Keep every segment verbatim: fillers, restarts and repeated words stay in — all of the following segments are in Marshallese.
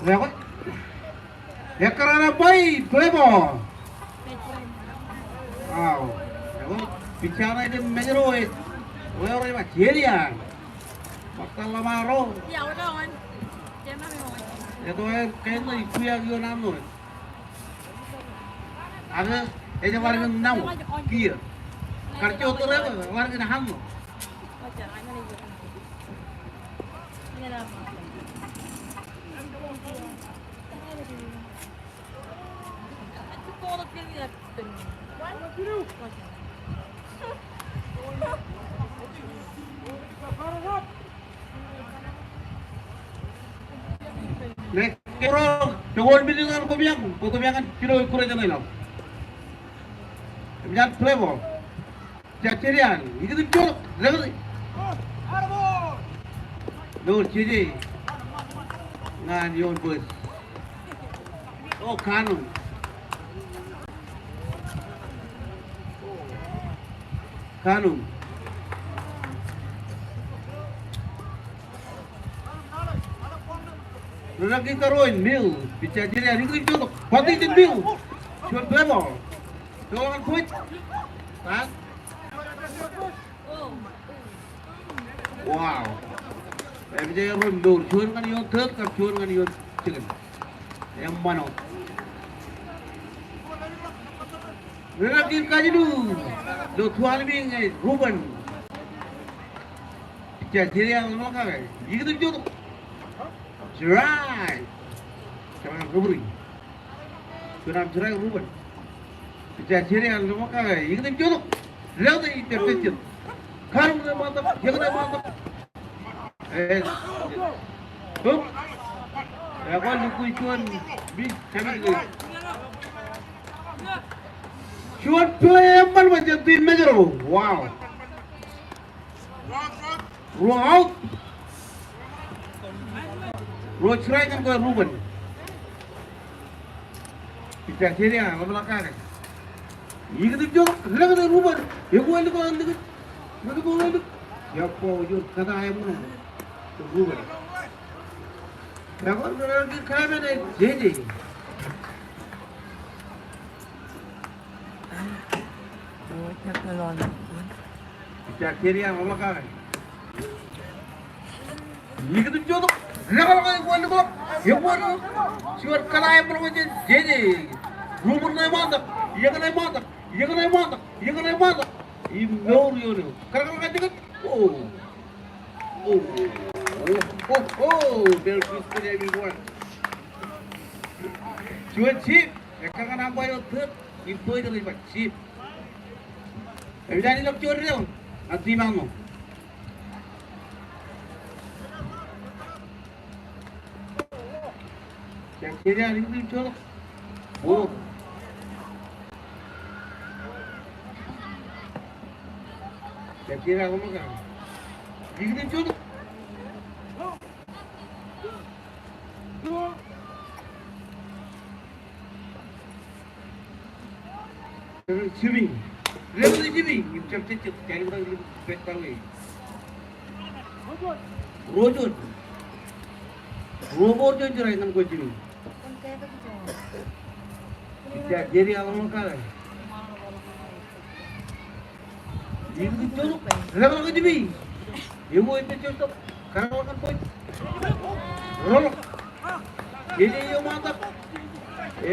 Ekwe. Ekkar eo ej bai, play ball. Wow. Ekwe. Pitcher ṇe ej mejro ej. Ekwe, ej ba Jerian. Ṃōttan ḷōṃaro. Eo ej kain ṇe ikuyak ioon aṃ ṇe. Ak ej bar kōn naṃo kiiō. Kar jota eo, bar kōn hanno. Ṇe, kōro, jokwe minit ñan komiañ, komiañ ñan jino ikkure jān ḷọk. Eṃōj an play ball. Jerian, ikōtōn jotok, rekōt. Noor Jeje. Ñan ioon bōs. O, Kanun. Kanun. Ri-ḷak in karuo in Mill. Pitcher Jerian, ikōtōn jotok. Batiṃ jān Mill. Juon play ball. Joḷọk ñan bōs. Tañ. Wow. Epijak erro mour, juon ñan ioon third, kab juon ñan ioon second. Eṃṃan wōt. Ri-ḷak in kajin ilo tualmiiñ ej Ruben. Pitcher Jerian ḷōmṇak kake. Ikōtōn jotok. Strike. Kōṇaan rubrik. Juon arm strike Ruben. Pitcher Jerian ḷōmṇak kake, ikōtōn jotok. Rekōt ej pejjet. Karōk ṇe ṃaantak, ekōt ej ṃaantak. Eh. Hook. Ekwe lukkuun juon miss, jabdewōt. Juon play eṃṃan bwe jen iten mejro. Wow. Ruo out. Ruo strike ñan kwe Ruben. Pitcher Jerian ḷōmṇak kake. Ikōtōn jotok, rekōt ej Ruben. Ekwe ḷọk, ḷọk. Ekwe ḷọk. Yabbo, juon kōta eṃṃan. Ruben. Ekwe, ekwe, kōmij kōṃṃan ej Jeje. Pitcher Jerian ḷōmṇak kake. Ikōtōn jotok. Rekōt ḷọk, ekwe ḷọk. Ekwe ḷọk. Juon kōta eṃṃan ej Jeje. Ruben ṇe ej ṃaantak. Ekōn ej ṃaantak. Ekōn ej ṃaantak. Ekōn ej ṃaantak. Im mour ioon eo. Kōrā kōrā kajjitōk. Oh. Oh. Oh. Oh. Oh. Bell Christian everyone. Juon save. Ekkar ñan umpire eo third, im bōjrak ej ba save. Epijak ilọk juon down ñan team eo aṃ. Jerian ikōtōn jotok. Ball. Jerian ḷōmṇak kake. Ikōtōn jotok. Jimmy. Jimmy. Im jab jejjet. Jab jejjet. Ruo juon. Ruo ball juon strike ñan kwe Jimmy. Pitcher Jerian ḷōmṇak kake. Ikōtōn jotok, rekōt ḷọk Jimmy. Ewi ej shortstop, kōrā ḷọk ñan bōs. Roḷọk. Jeje eo ṃaantak.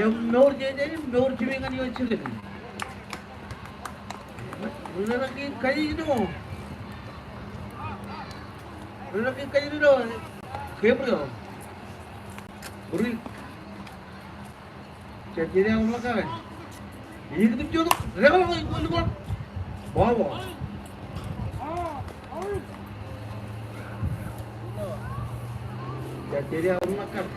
Im mour Jeje, mour Jimmy ñan ioon second. Ri-ḷak in kajjitōk. Ri-ḷak in kajjitōk. Gabriel. Ri- Jejjede aō ḷōmṇak kake. Ikitik juon. Deḷọñ, ikitik juon. Ball, ball. Jejjede aō ḷōmṇak kake.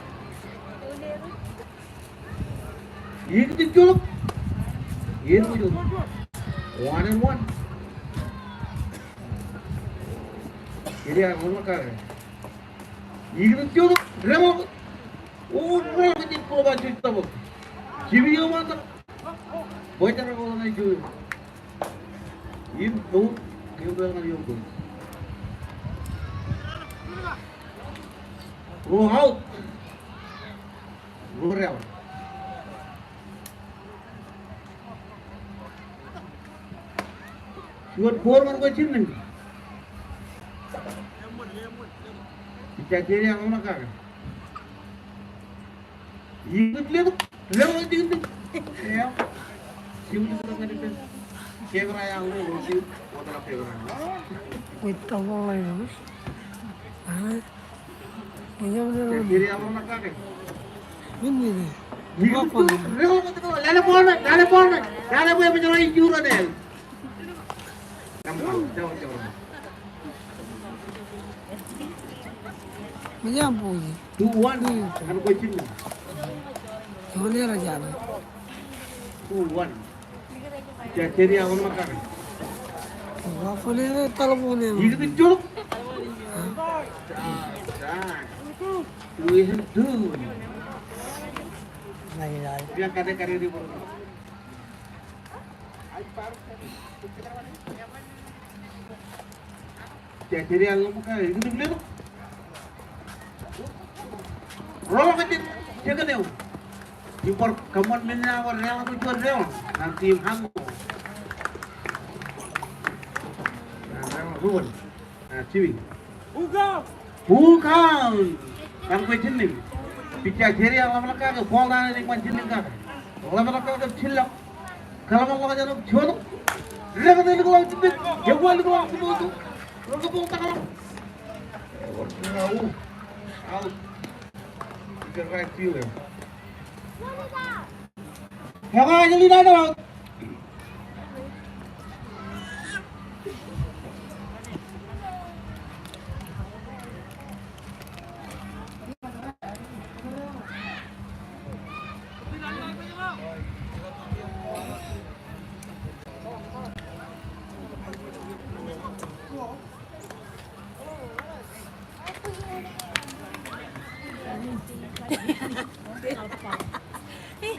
Ikitik juon. Ikitik juon. One and one. Jejjede aō ḷōmṇak kake. Ikitik juon. Deḷọñ. O, ro, kajjitōk ball juon tabōt. Jiwi eo ṃaantak. Bwe jar ko ḷōñ eo juon. Im, no, im, no, im, no. Ro out. Ro deḷọñ. Juon ball ñan kwe jinniñ. Jejjede aō ḷōmṇak kake. Ikitik letok. Letok ikitik. Eo. Jiw letok ñan ippān. Camera eo aō ḷọk jiw. Wōt ḷọk camera. Wait, ḷọk ḷọk. Jejjede aō ḷōmṇak kake. Lale ball ṇe, lale ball ṇe, lale ball ṇe, lale ball ṇe. Two one. Ñan kwe jinniñ. Two one. Jejjede aō ḷōmṇak kake. Ikitik juon. Two and two. Jejjede aō ḷōmṇak kake, ikitik letok. Ro kajjitōk, second eo. Im bar kōṃṃan men eo aō deḷọñ, juon deḷọñ. Ñan team Hango. Ñan deḷọñ ruo. Ah, Jimmy. Full count. Full count. Ñan kwe jinniñ. Pitcher jejjede aō ḷōmṇak kake, ball ṇa ej kwe jinniñ kake. Ḷōmṇak kake, jillọk. Kōḷmānḷọkjeṇ juon. Rekōt likḷọk jidik. Ekwe likḷọk jidik. Rekōt ball takḷọk. Out. Out. Pitcher right fielder. Ekwe, ej lead out.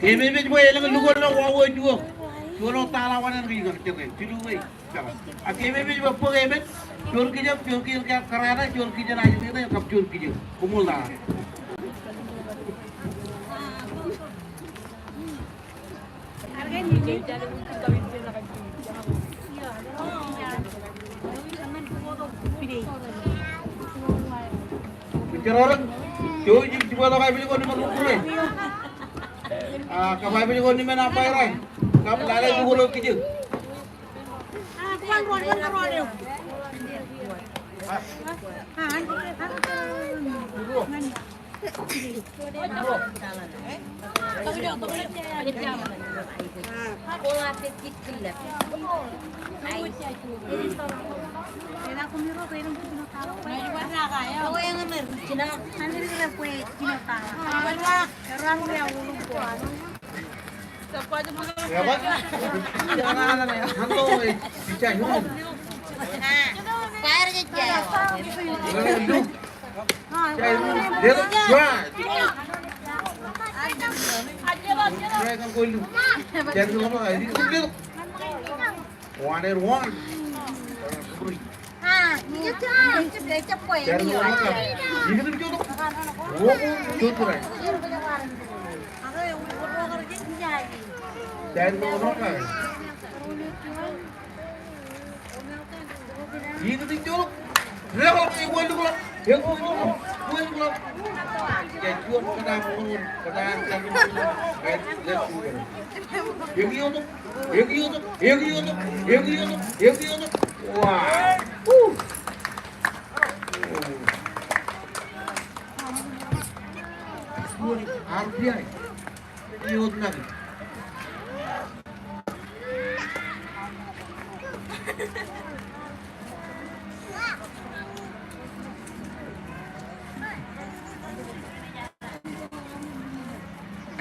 Keememej bwe elōñ lukkuun ḷọk wāween juon. Juon eo tala wanen ri kar jete. Jilu wei. Ak keememej bwe bōk emej. Juon kijjab, juon kijjab kar kōrā ṇe, juon kijjab ṇe, kab juon kijjab. Koṃṃool tata. Pitcher eo rej jouj im jibwe tok aepād ko nōbar ruo. Ah, kab aepād ko nōbar umpire. Kab lale lukkuun eo kijjab. One and one. Ikitik juon. Deḷọñ, ekwe likḷọk. Ekwe likḷọk. Ekwe likḷọk. Ej juon kōtaan, kōtaan. Ekwe iotok. Ekwe iotok. Ekwe iotok. Ekwe iotok. Ekwe iotok. Wow. Woo. Juon R B I. Ewōr make.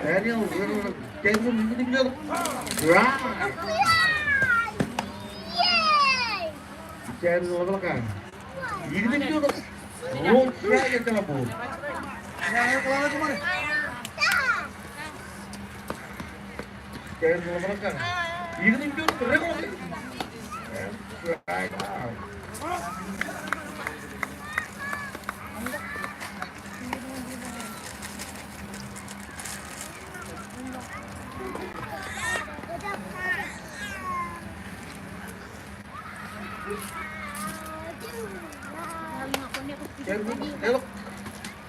Daniel, Daniel, Daniel. Right. Daniel, ḷapḷọk kake. Ikijjien juon. Ruo strike ejjeḷọk ball. Ikijjien juon. Strike out.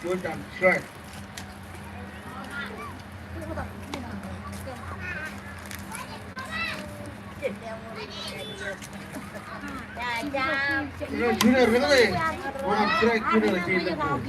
Juon down, strike. Juon down, strike, juon down.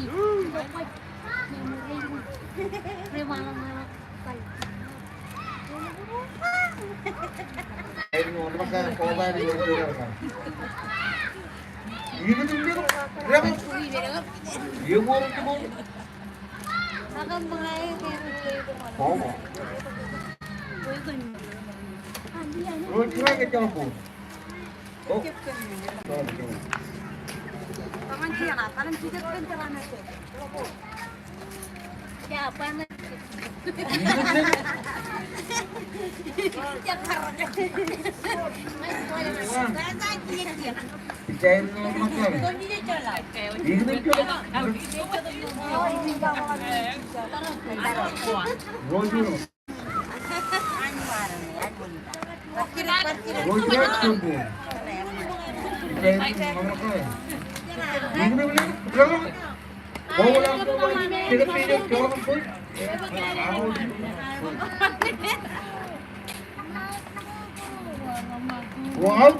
Wow.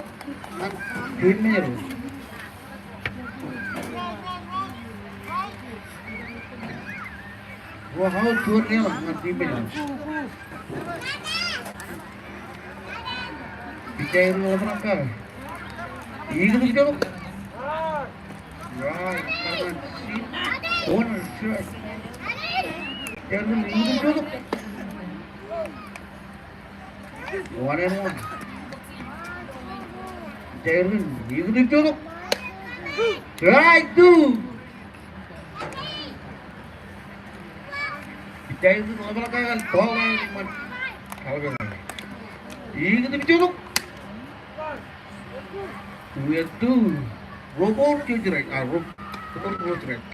Ruo out, juon ḷọk ñan team Menoe. Pitcher eo ḷapḷọk kake. Ikijjien juon. Right, one and strike. Pitcher eo ikijjien juon. One and one. Pitcher eo ikijjien juon. Strike two. Pitcher eo ḷapḷọk kake, ball eo eṃṃan. Kalōk eṃṃan. Ikijjien juon. Two and two. Ruo ball, juon strike. Ah, ruo ball, ruo strike.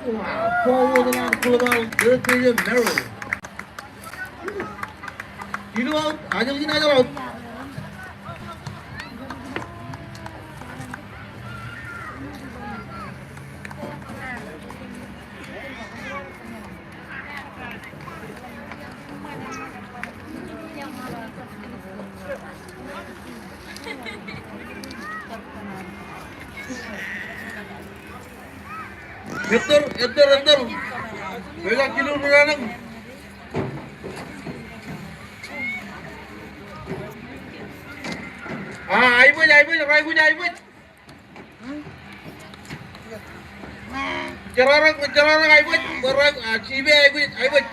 Wow, forward ḷọk, glove eo, third baseman Merrill. Ilo out, ajri in ajri out. Ettōr, ettōr, ettōr. Ejjab kilo ri ranañ. Ah, aebōj, aebōj, raikuj, aebōj. Jerọrọk, jerọrọk, aebōj, bōrọk, ah, jibe, aebōj, aebōj.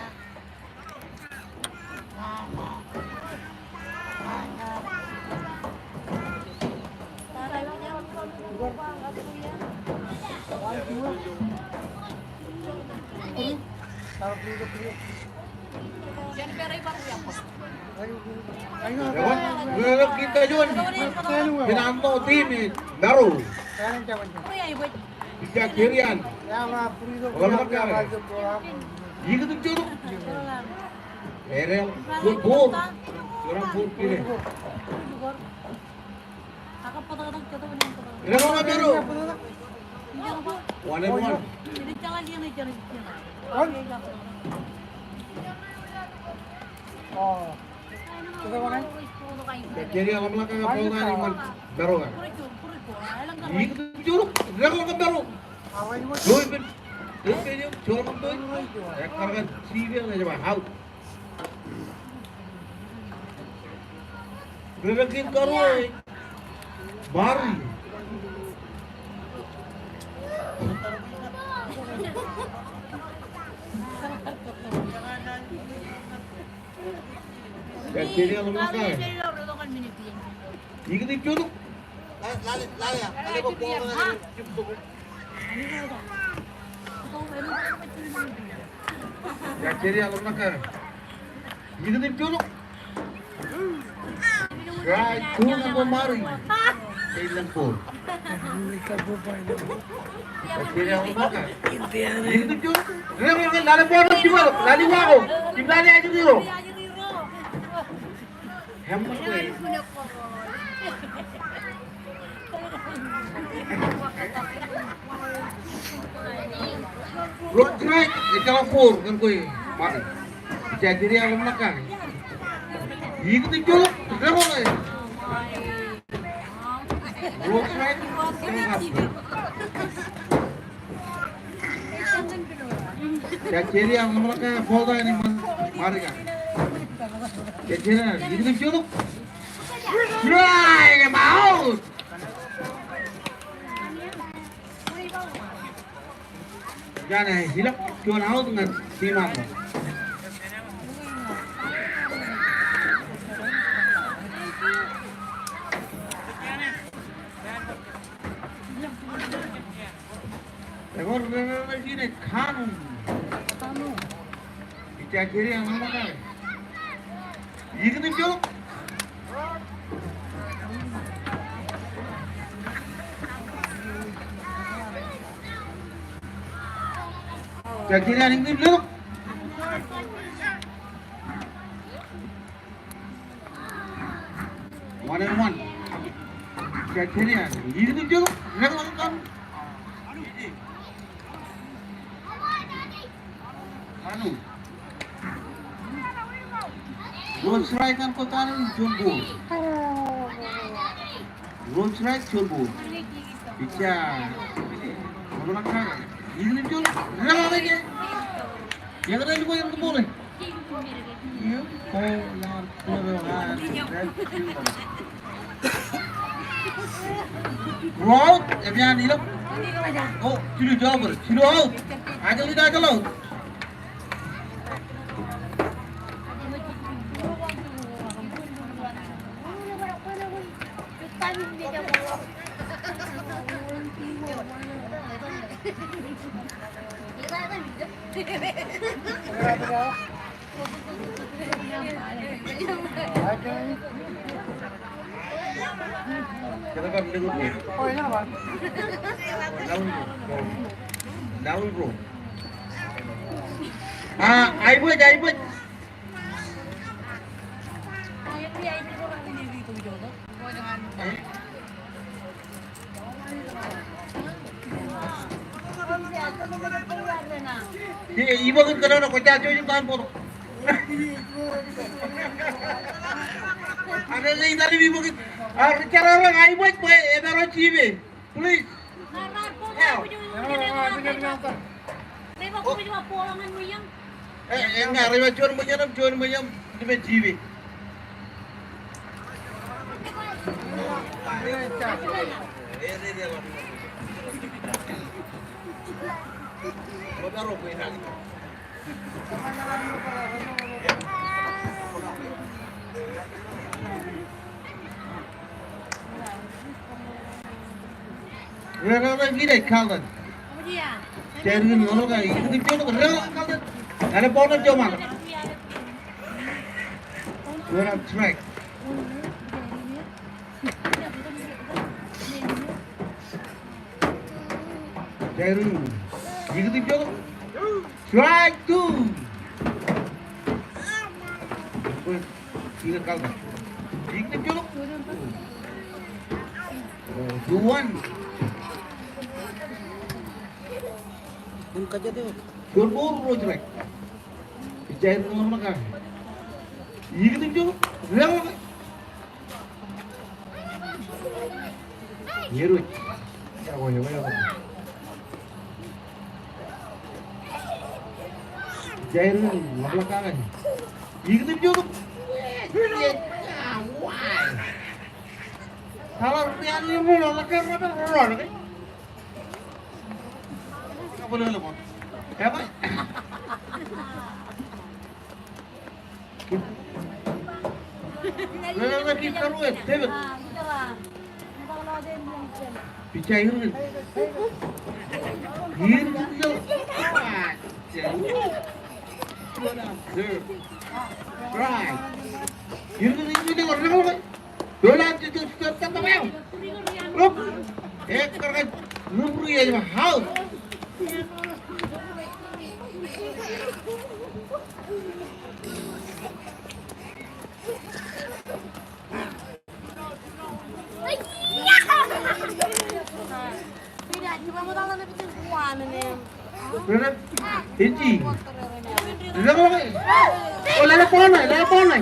Eo, eo, kita juon. Pinanto team in Maro. Ija kerian. Ikijjien juon. Error. Good ball. Error ball kile. One and one. Kerian ḷapḷọk kake ball ṇe iṃōn Maro. Ikōt im jolōk, reḷọk kōn maroñ. Juon ippān, juon ippān, juon ippān. Ekkar kar jipañ ñe ej ba out. Ri-record karuo ej Mari. Ikōt im jolōk. Ikōt im jolōk. Strike two ñan Mari. Strike two. Ikōt im jolōk. Lale ball, lale ball. Roñ strike, ejjeḷọk four ñan kwe Mari. Jajiri aḷap ṇa kake. Ikōt im jolōk, reḷọk e. Roñ strike, ejjeḷọk four. Jajiri aḷap ṇa kake, ball eo an Mari kake. Jajiri, ikōt im jolōk. Strike, im out. Ijeṇe, ilọk juon out ñan team Aṃro. Ekwe, ri-record eo ej Kanu. Kanu. Ij jajiri aṃ ṇa kake. Ikōt im jolōk. Jajiri an, ikōt im jolōk. One and one. Jajiri an, ikōt im jolōk. Reḷọk Kanu. Kanu. Roñ strike ñan kwe Kanu, juon ball. Roñ strike, juon ball. Pitcher. Ikōt im jolōk. Reḷọk e. Eñin ej ball, eñin ej ball. Ruo out, epiaan ilọk. O, jilu, jọbōd, jilu out. Ajel ida, ajel out. Ah, aibōj, aibōj. Ke ibōk in kōnono, kwōj ja jouj im kanono. Ade, ade, ade, ibōk in. A, ri jerakrōk, aibōj bwe emaroñ jibe. Please. Eñin, rej ba juon ṃōj eṇ, juon ṃōj eṇ, limit jibe. Ri-record eo ej Carlton. Jar in ḷọk, ikōt im jolōk, ri-record Carlton. Āinwōt ball eo ej jọmaḷọk. We're on track. Jar in, ikōt im jolōk. Strike two. Ikōt im jolōk. Two one. Juon ball, ruo strike. Jar in ḷọk. Ikōt im jolōk. Reḷọk. Irooj. Iọkwe, iọkwe, iọkwe. Jairus, ḷapḷọk kake. Ikūtōpjotōk. Taḷa ri an irooj ḷọk ke rej pād ro ḷọk ke. Eba. Pitcher irooj. Irooj. Right. Irooj, irooj, irooj. Dolan, irooj, irooj, irooj. Look. Ekar kōj, rubri ej ba out. Ej. Ḷe, ḷe ball ṇe, ḷe ball ṇe.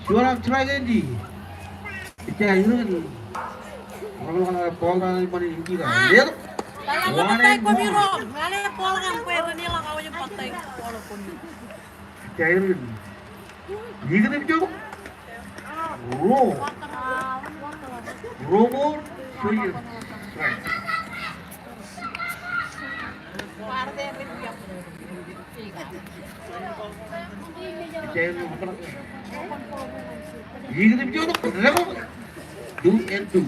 Juon an strike ej. Pitcher irooj. Ball ṇe, ball ṇe, ball ṇe. One and one. Jairus. Ikūtōpjotōk. Ro. Ro ball, swing strike. Jairus. Ikūtōpjotōk. Two and two.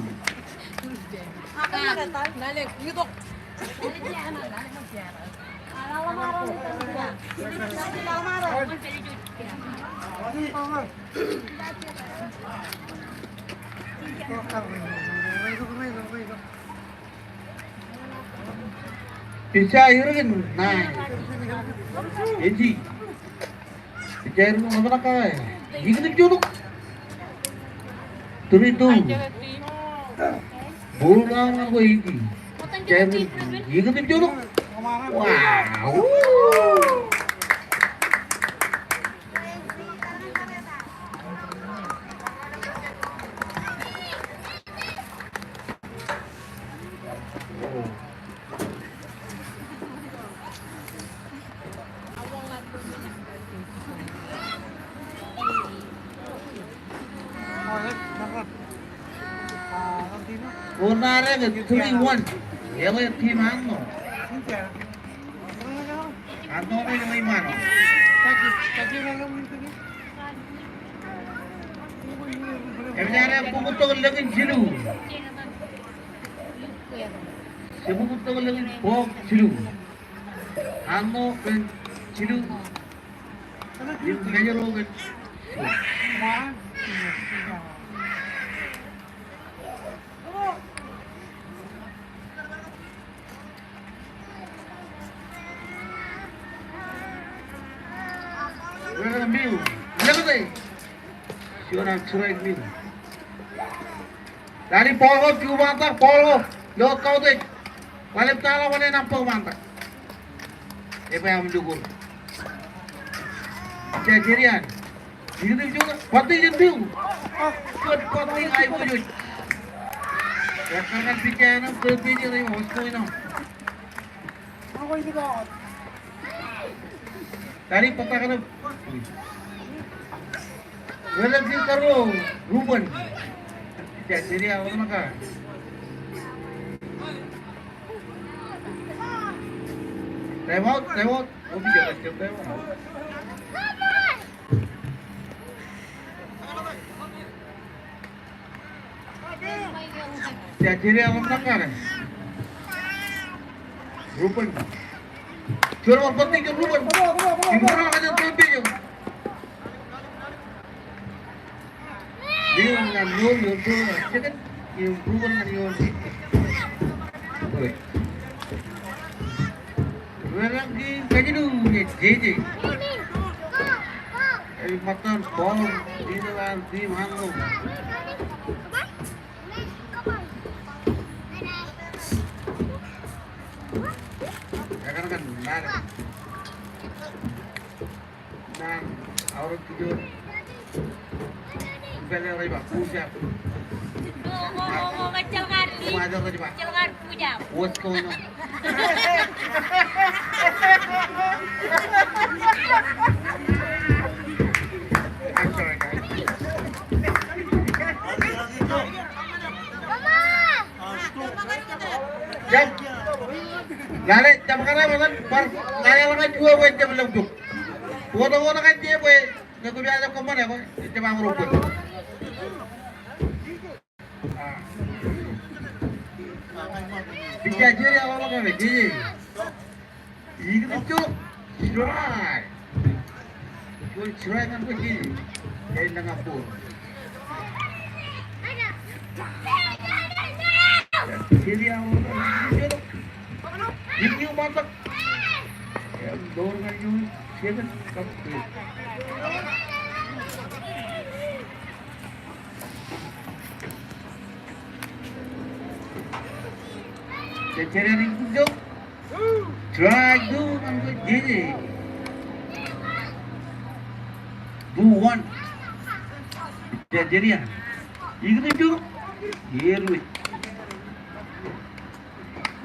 Pitcher irooj, nine. Ej. Pitcher irooj, ḷapḷọk kake. Ikūtōpjotōk. Three two. Ball ṇe, ṇe, ej. Pitcher irooj, ikūtōpjotōk. Wow. Ro ṇe ke three one. Eḷap team Arṇo. Arṇo ṇe ḷe iṃaan. Ej jab bōk tok lōñ in jilu. Jab bōk tok lōñ in bōk jilu. Arṇo kōn jilu. Im Mājro kōn. Miu. Lōñ ṇe. Juon an strike, miu. Lale ball ko, two batter, ball ko. Ilo kautiej. Ḷalem taḷa, one nōṃba batter. Ej ba aṃ lukkuun. Jajirian. Ikūtōpjotōk. Batiej in, miu. Good batiej, aiboojoj. Ekkar ñan pitcher eo, third baseman eo, Osko eo. Lale ball ko. Ren ej kar ro, Ruben. Ej jab jedi aō ṇe kake. Time out, time out. Official ej jab time out. Jajiri aō ṇe kake. Ruben. Juon bar batiej Ruben. Im bar ñan third base. Leo ñan Leo, Leo to second. Im Ruben ñan Leo. Ruben ñan kajin, kajin, J J. Ej ṃōttan ball, leader an team Arṇo. Ekar ñan Naan. Naan, aorōk kijo. What's going on? I'm sorry, guys. Jab. Lale, jab kōṇaan bar, lale, lale ñan juon bwe jab lọk tok. Wōt, wōt ñan juon bwe ñe kwō jab kōṃṃane ko, jab aṃ ro bōd. Pitcher Jerry eḷap ḷọk kake, Jerry. Ikōt ijoko, strike. Juon strike ñan ko Jerry. Ej lōñ ball. Jerry eḷap ḷọk kake, ikōt ijoko. Ikōt ijoko ṃaantak. Ej door ñan juon second, kab third. Jejjere ikōt ijoko. Strike two ñan ko J J. Two one. Jejjere. Ikōt ijoko. Eruj.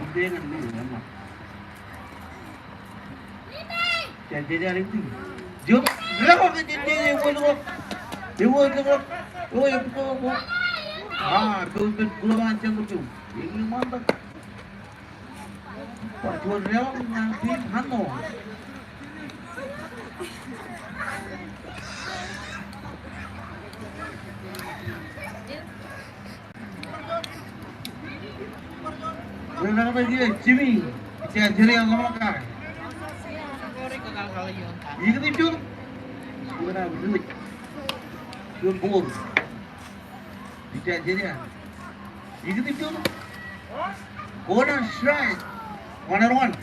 Ite ñan ni, ñan ma. Jejjere ikōt ijoko. Jejjere, jejjere, ewi ḷọk. Ewi ḷọk. Ewi ḷọk. Ah, peuj, peuj, glove an center field. Ewi ṃaantak. Bar juon deḷọñ ñan team Hanoi. Jimmy, pitcher Jerry eḷap ḷọk kake. Ikōt ijoko. Juon ball. Pitcher Jerry. Ikōt ijoko. Ball strike. One and one.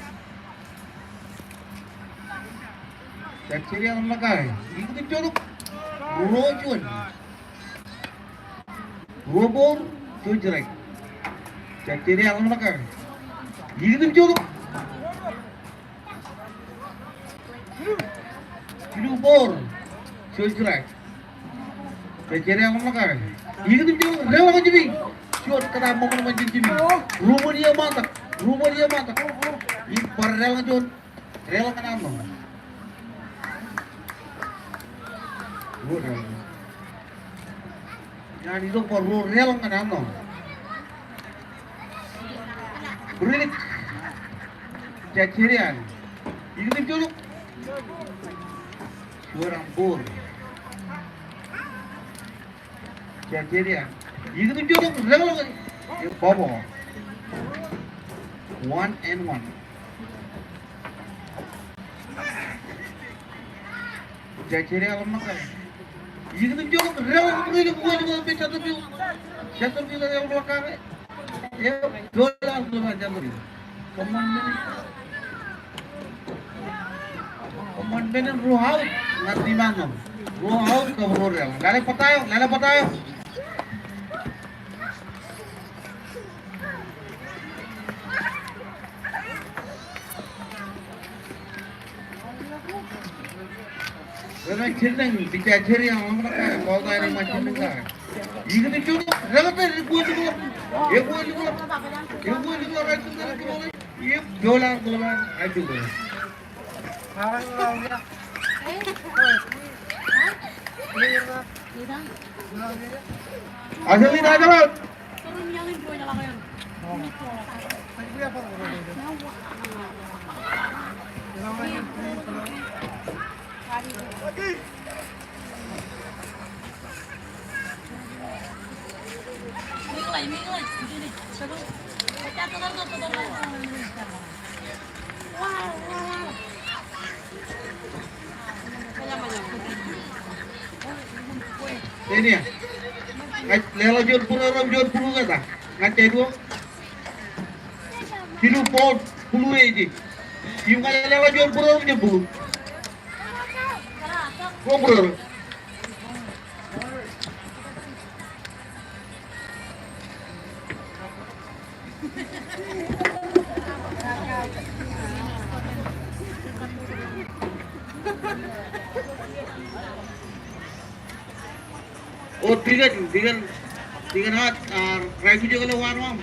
Jejjere eḷap ḷọk kake. Ikōt ijoko. Ruo juon. Ruo ball, juon strike. Jejjere eḷap ḷọk kake. Ikōt ijoko. Jilu ball, juon strike. Jejjere eḷap ḷọk kake. Ikōt ijoko, deḷọñ Jimmy. Juon kōtaan ṃōṃan ṃōn Jimmy. Ruo ṃōn iiō ṃaantak. Ruo ṃōn iiō ṃaantak. Im bar deḷọñ juon. Deḷọñ ñan Hanoi. Ruo deḷọñ. Ñan itok bar ruo deḷọñ ñan Hanoi. Brilik. Jejjere. Ikōt ijoko. Juon ball. Jejjere. Ikōt ijoko, deḷọñ. Ball. One and one. Jejjere eḷap ḷọk kake. Ikōt ijoko, deḷọñ, ewi ḷọk, ewi ḷọk, center field. Center field eḷap ḷọk kake. Eo, doḷa, doḷa, center field. Kōṃṃan men. Kōṃṃan men im ruo out ñan team Hanoi. Ruo out kab ruo deḷọñ. Lale bōtaab eo, lale bōtaab eo. Ren ej jilneñ, pitcher Jerry eḷap ḷọk kake, ball eo ej ṃōj jilneñ kake. Ikōt ijoko, rekōt ej ewi ḷọk, ewi ḷọk, ewi ḷọk, right fielder, im doḷa, doḷa, right fielder. Aselit ajeḷā. Eñin. Ña ij leḷọk juon būruō im juon būruō kōn ta. Ña ij tōl. Jilu ball, blue ej. Im ña ij leḷọk juon būruō im juon būruō. Ruo būruō. O, tikōn, tikōn, tikōn Hart, ah, rej aikuj ekōl ilo wāween aṃ.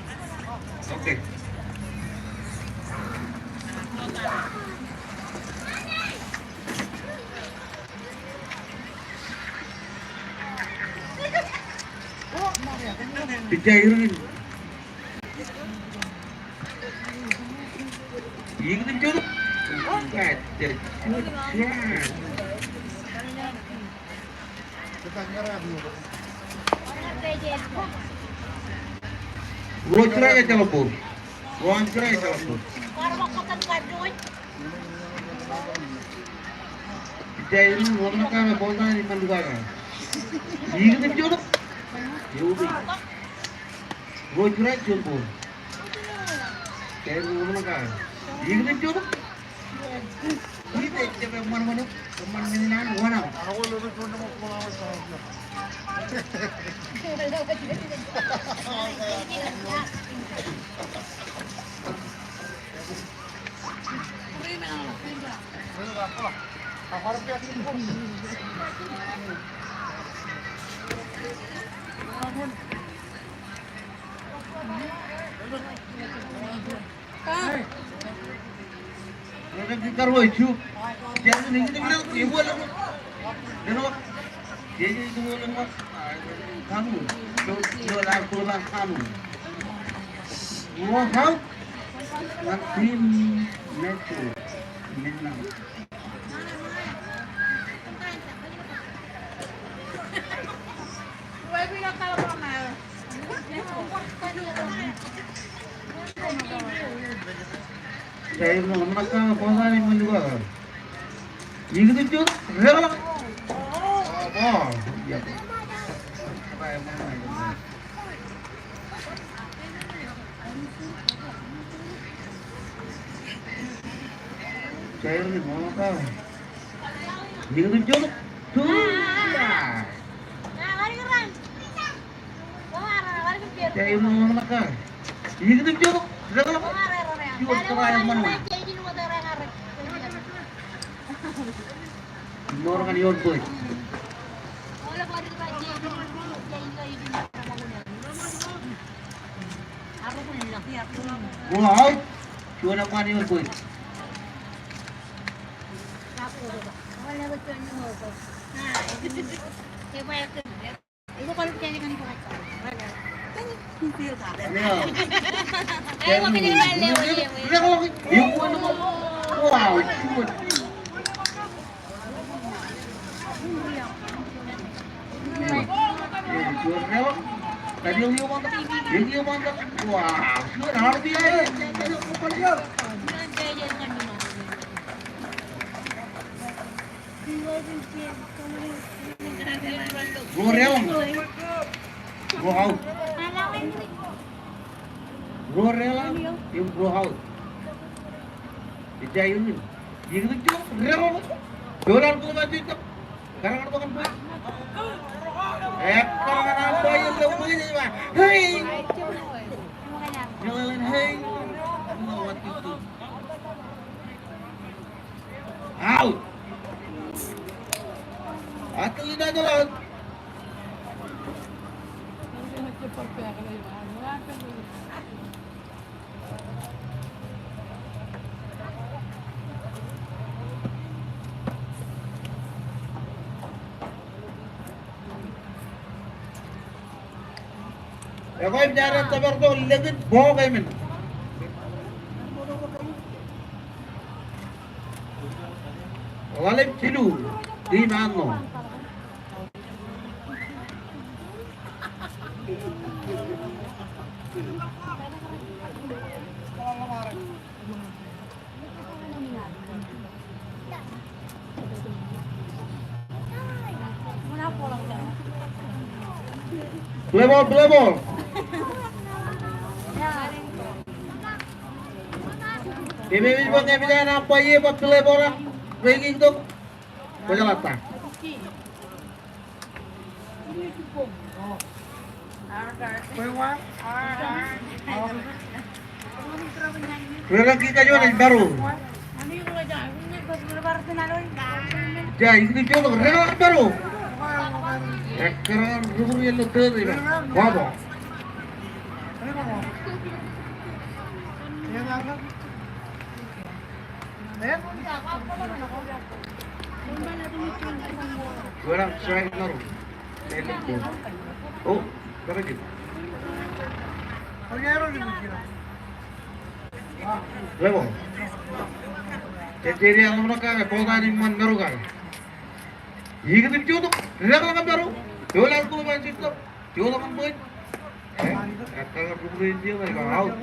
Okay. Pitch e irooj in. Iiō jet. Good catch. Ruo strike ejjeḷọk ball. Ruo strike ejjeḷọk ball. Pitch e irooj in, ḷōmṇak kake ball ṇe, iṃaan lukkuun. Iiō jet. Ruo strike, juon ball. Pitch e irooj in, ḷōmṇak kake. Iiō jet. Ṃool ñan eoon bōd. Ruo out. Juon eṃṃaan eoon bōd. Ruo reḷap. Ruo out. Ruo reḷap im ruo out. Ejja irooj in. Iiō jet. Ruo reḷap. Juon an kōṃṃan jet. Kar ñan bōk bōd. Ekkar ñan umpire ilo bōd ej ba, hey. Ñe ḷeḷḷap, hey. Out. Atleet ej out. Ekwe, im jaar tōpar tok lōñ in bọọk emān. Ḷalem jilu, team Arṇo. Play ball, play ball. Im ej ba ñe eṃōj an umpire ej ba play ball ak breaking tok. Kwōjeḷā ta. Ri-rōk kick eo ej maro. Ja, iiō jet, ri-rōk maro. Ekkar ri-kūr ilo third eo. Ball. Juon strike ṇe ro. O, kōrā ke. Level. Jejjeri eḷap ṇe kake, ball eo an eṃṃan Mero kake. Ikōtip jutak, reḷọk ñan Mero. Joḷọk ñan ball. Ekkar ri-kūr ilo third eo, out.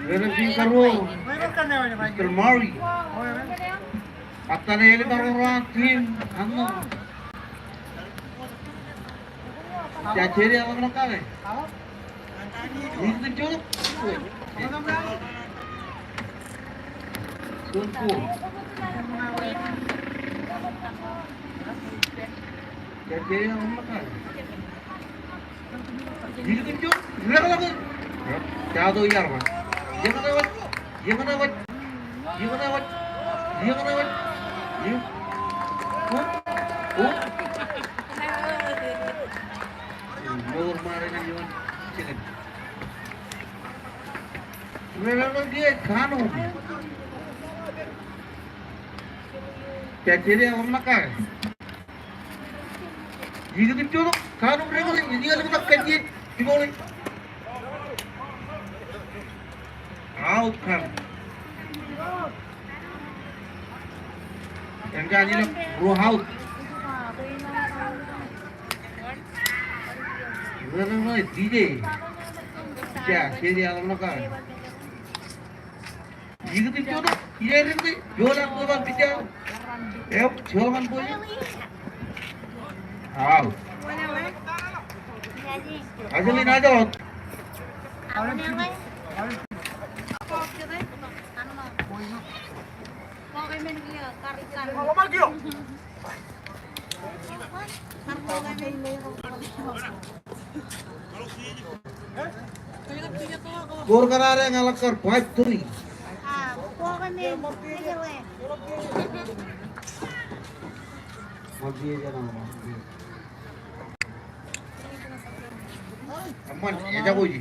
Ren in karuo, Mister Murray. Atan elōñ karuo ro an team ṇe. Jejjeri eḷap ṇe kake. Ikōtip jutak. Juon ball. Jejjeri eḷap ṇe kake. Ikōtip jutak. Reḷọk ñan. Jab iar ba. Iar ba. Iar ba. Iar ba. Iar ba. Iar. O. O. Mour ṃaare ṇe juon. Chicken. Reḷọk ñan Kano. Jejjeri eḷap ṇe kake. Ikōtip jutak, Kano reḷọk, ikōtip jutak kajjien, ibole. Out Kano. Eñin ilọk ruo out. Ren in, D J. Jejjeri eḷap ṇe kake. Ikōtip jutak, iar ri-kūr, joḷọk ñan pitcher. Eo, joḷọk ñan ball. Out. Ajeḷ in ajeḷ. Score kōṇaan eñin ḷọk kar five three. Eṃṃan, ejako iji.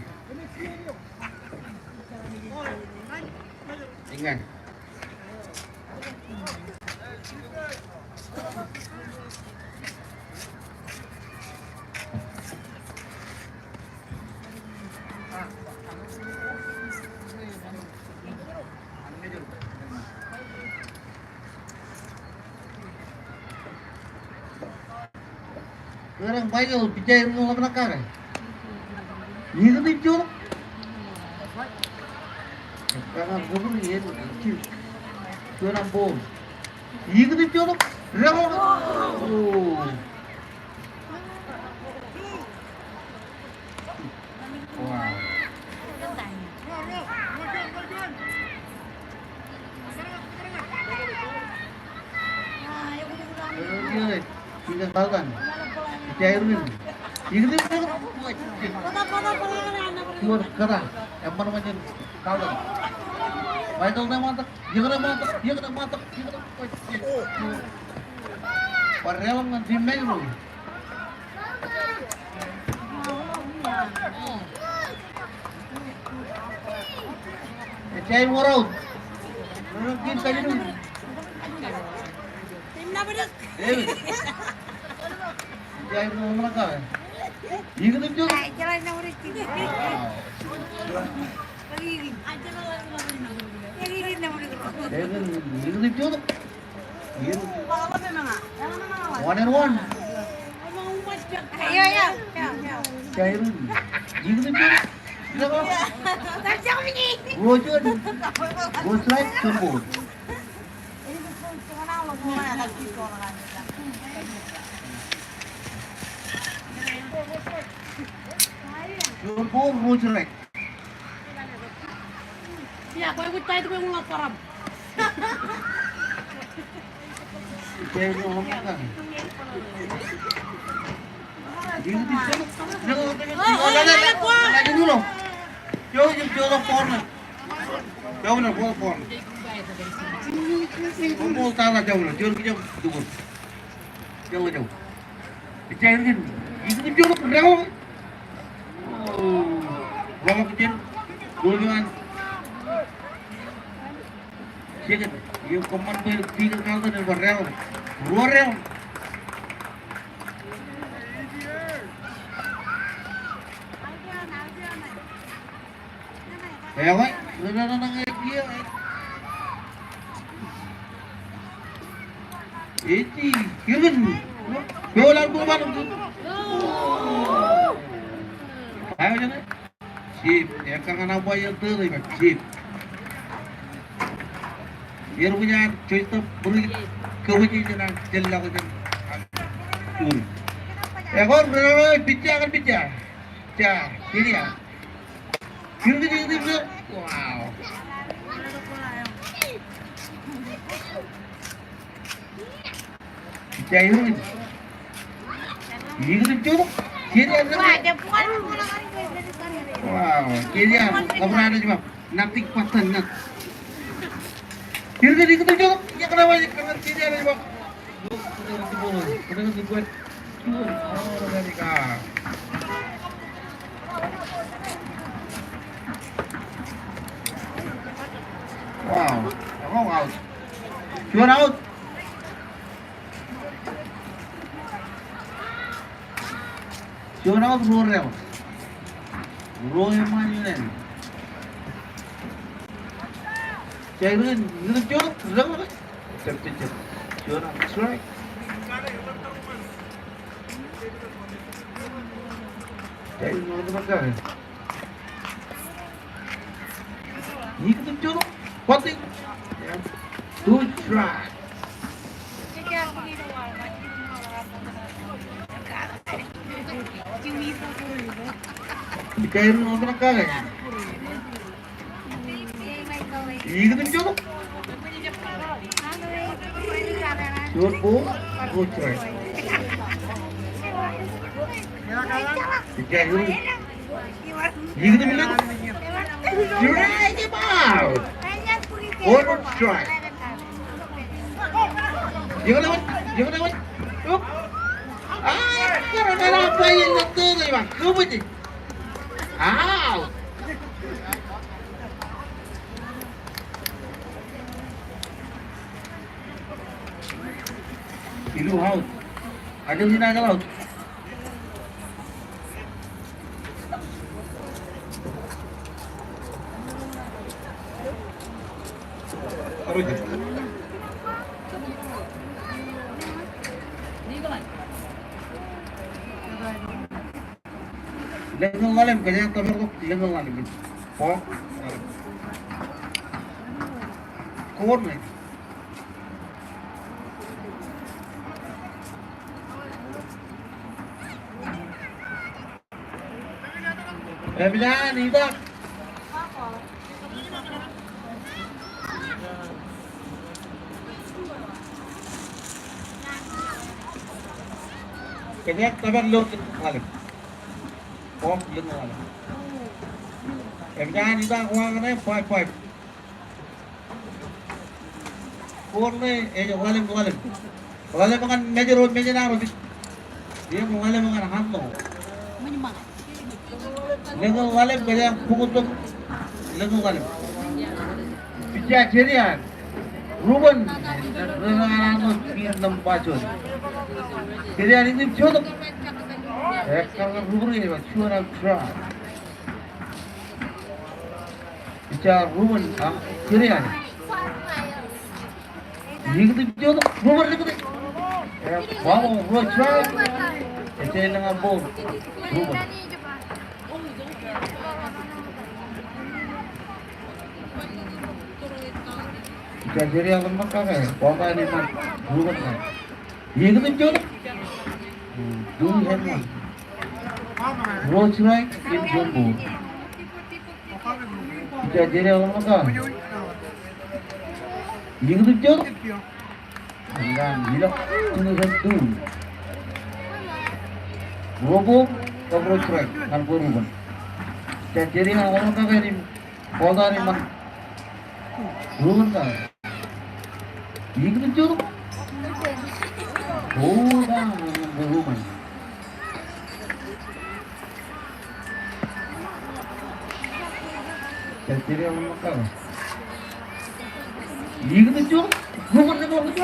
Eñin. Ren Michael, pitcher eo eḷap ṇe kake. Ikōtip jutak. Kōṇaan bōk ri, juon an ball. Ikōtip jutak. Reḷọk. O. Wow. Ikōn Kaltan. Ija iruun. Ikōn, ikōn. Juon kōta. Eṃṃan ṃōjin Kaltan. Michael ṇe ṃaantak. Ikōn ṇe ṃaantak. Ikōn ṇe ṃaantak. Ikōn ṇe. Bar reḷọk ñan team Mājro. Ejja in wōr out. Ren in kajin in. David. Ejja in wōr out. Ikōn in juon. Wow. Ikōn in juon. One and one. Ija iruun. Ikōn in juon. Ruo juon. Ruo strike, juon ball. Juon ball, ruo strike. Joe, joe, joe, corner. Joe, joe, corner. Joe, joe, joe. Ejja, ijin. Ijin, joe, joe. Oh. Wrong again. Goal line. Second. Eo, kōṃṃan bwe Peter Carlton ej bar reel. Ruo reel. Ewi, ri, ri, ri, ri, ri, ri. Eti, kirin. Bōlen bōlen. Ayo, jene. Save, ekkar ñan umpire eo tōre ej ba save. Eo rej an Joseph Bri, kōwōj ijin an, jeḷḷọk ijin an. Ekwe, ri, ri, ri, pitcher, pitcher. Pitcher, pitcher. Wow. Pitcher eo. Wow. Nothing but the net. Wow. Wrong out. Juon out. Juon out, ruo reel. Ruo eṃṃan iien. Jairin, irin juon, reel. Jab, jab, jab. Juon out, strike. Jairin, ruo reel. Ikijjolo, bati. Two strike. Ikijjolo. Short ball, two strike. Ikijjolo. Ikijjolo. Strike him out. One strike. Ikijjolo, ikijjolo. Up. Aa, kōrā, kōrā, bae in na tōre ba. Kōbōj. Out. Ilu out. Ajri in aō out. Lōñ ḷalem, kōjeañ tōpar tok, lōñ ḷalem. Ball. Corner. Epinaan itak. Kōjeañ tōpar ḷalem. Ball, lōñ ḷalem. Epinaan itak, wa kaṇe, five five. Ball ṇe ej ḷalem, ḷalem. Ḷalem ñan mejro, mejro ro pitch. Im ḷalem ñan hanno. Lōñ ḷalem, kōjeañ bukot tok. Lōñ ḷalem. Pitcher Jerry Ann. Ruben. Ruben ñan hanno, pitch number juon. Jerry Ann iññim jotok. Ekkar ñan Ruben ej ba juon out, strike. Pitcher Ruben, a, Jerry Ann. Ikijjolo, Ruben ikijjolo. E, ball, ruo strike. Ej lōñ ball. Ruben. Pitcher Jerry Ann ḷōmṇak kake. Ball ṇe ej ṃōk Ruben ṇe. Ikijjolo. Hmm, two and one. Ruo strike im juon ball. Pitcher Jerry Ann ḷōmṇak kake. Ikijjolo. Ñan ilọk, two and two. Ruo ball, kab ruo strike, ñan bwe Ruben. Ejja, Jerry ear ḷōmṇak kake im ball eo an eṃṃan. Ruo ṇe. Ikūtjok. Ruo ṇe. Ruo ṇe. Ejja, Jerry ear ḷōmṇak kake. Ikūtjok. Ruo ṇe. Ruo ṇe.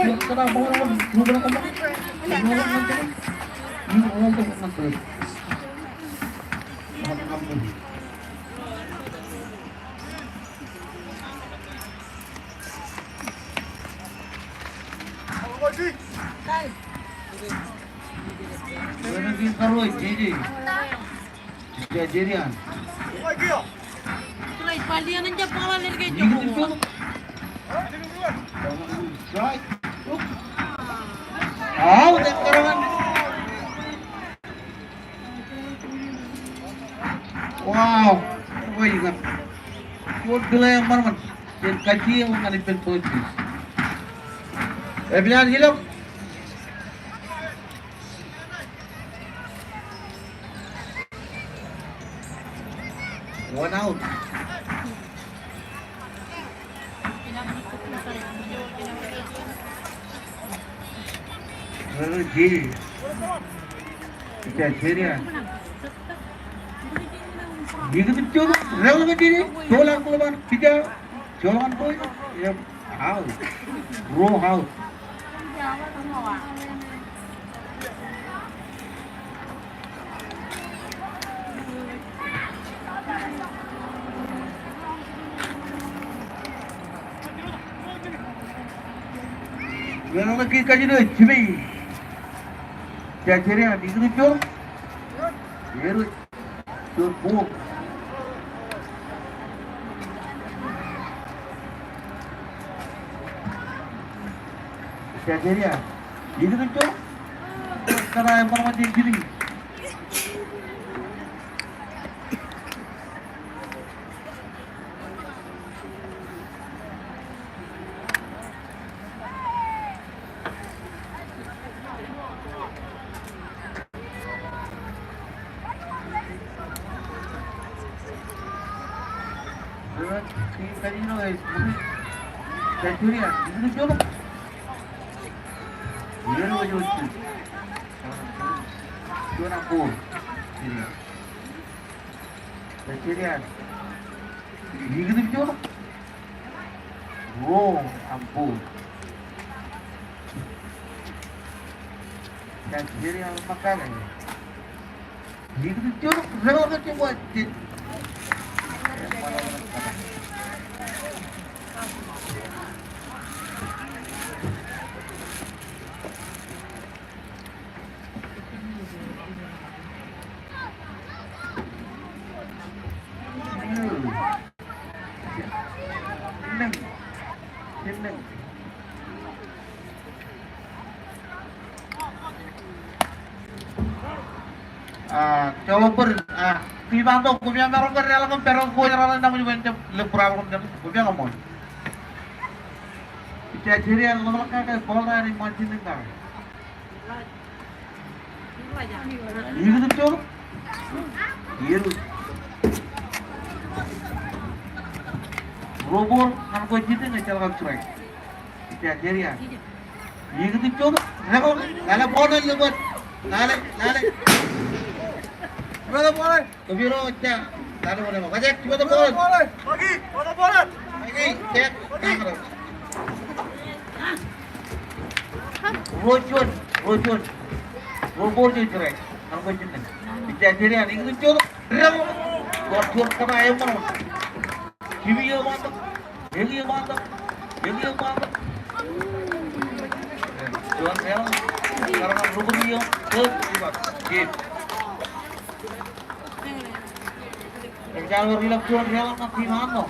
Strike. Out. Wow. Bwe ikar. Juon delay eṃṃan eṃṃan. Jen kajjioñ ñan ippān third base. Epiḷ an ilọk. One out. Ejja, Jerry ear. Ikūtjok, reḷọk Jerry, joḷọk glove an pitcher, joḷọk an ball, yep, out. Ruo out. Ejja, Jerry ear ikūtjok. Ejja, Jerry ear. Juon ball. Ejja, Jerry ear ikūtjok. Kōṇaan eṃṃan eṃṃan jān jidik. Jerry ear. Ikūtjok. Ruo an ball. Ejja, Jerry ear ḷōmṇak kake. Ikūtjok. Reḷọk ejja, bwe ejja. Ah, joḷọk bōd, ah, team eo an tok, koṃ maroñ ke deḷọñ im pād ilo coach raṇ in, naan eo ej jab lep problem in, koṃ maroñ. Ejja, Jerry ear ḷōmṇak kake, ball eo an eṃṃan jidik kake. Ikūtjok. Ejja. Ruo ball ñan kwe jidik, ejjeḷọk strike. Ejja, Jerry ear. Ikūtjok. Reḷọk. Lale ball ṇe, lale, lale. Lale ball ṇe. Kōpiro ejja. Lale ball ṇe. Kajek, kōpiro ball ṇe. Maki, kōpiro ball ṇe. Maki, kajek. Ruo juon, ruo juon. Ruo ball juon strike. Ñan kwe jidik. Ejja, Jerry ear ikūtjok. Reḷọk. Ruo juon kōṇaan eṃṃan. Kōpiro ball ṇe. Eñin ball ṇe. Eñin ball ṇe. Juon reḷọk. Kōṇaan rubber eo. Good. Good. Ejjeḷọk ri lọk juon reḷọk ñan team eo an tok.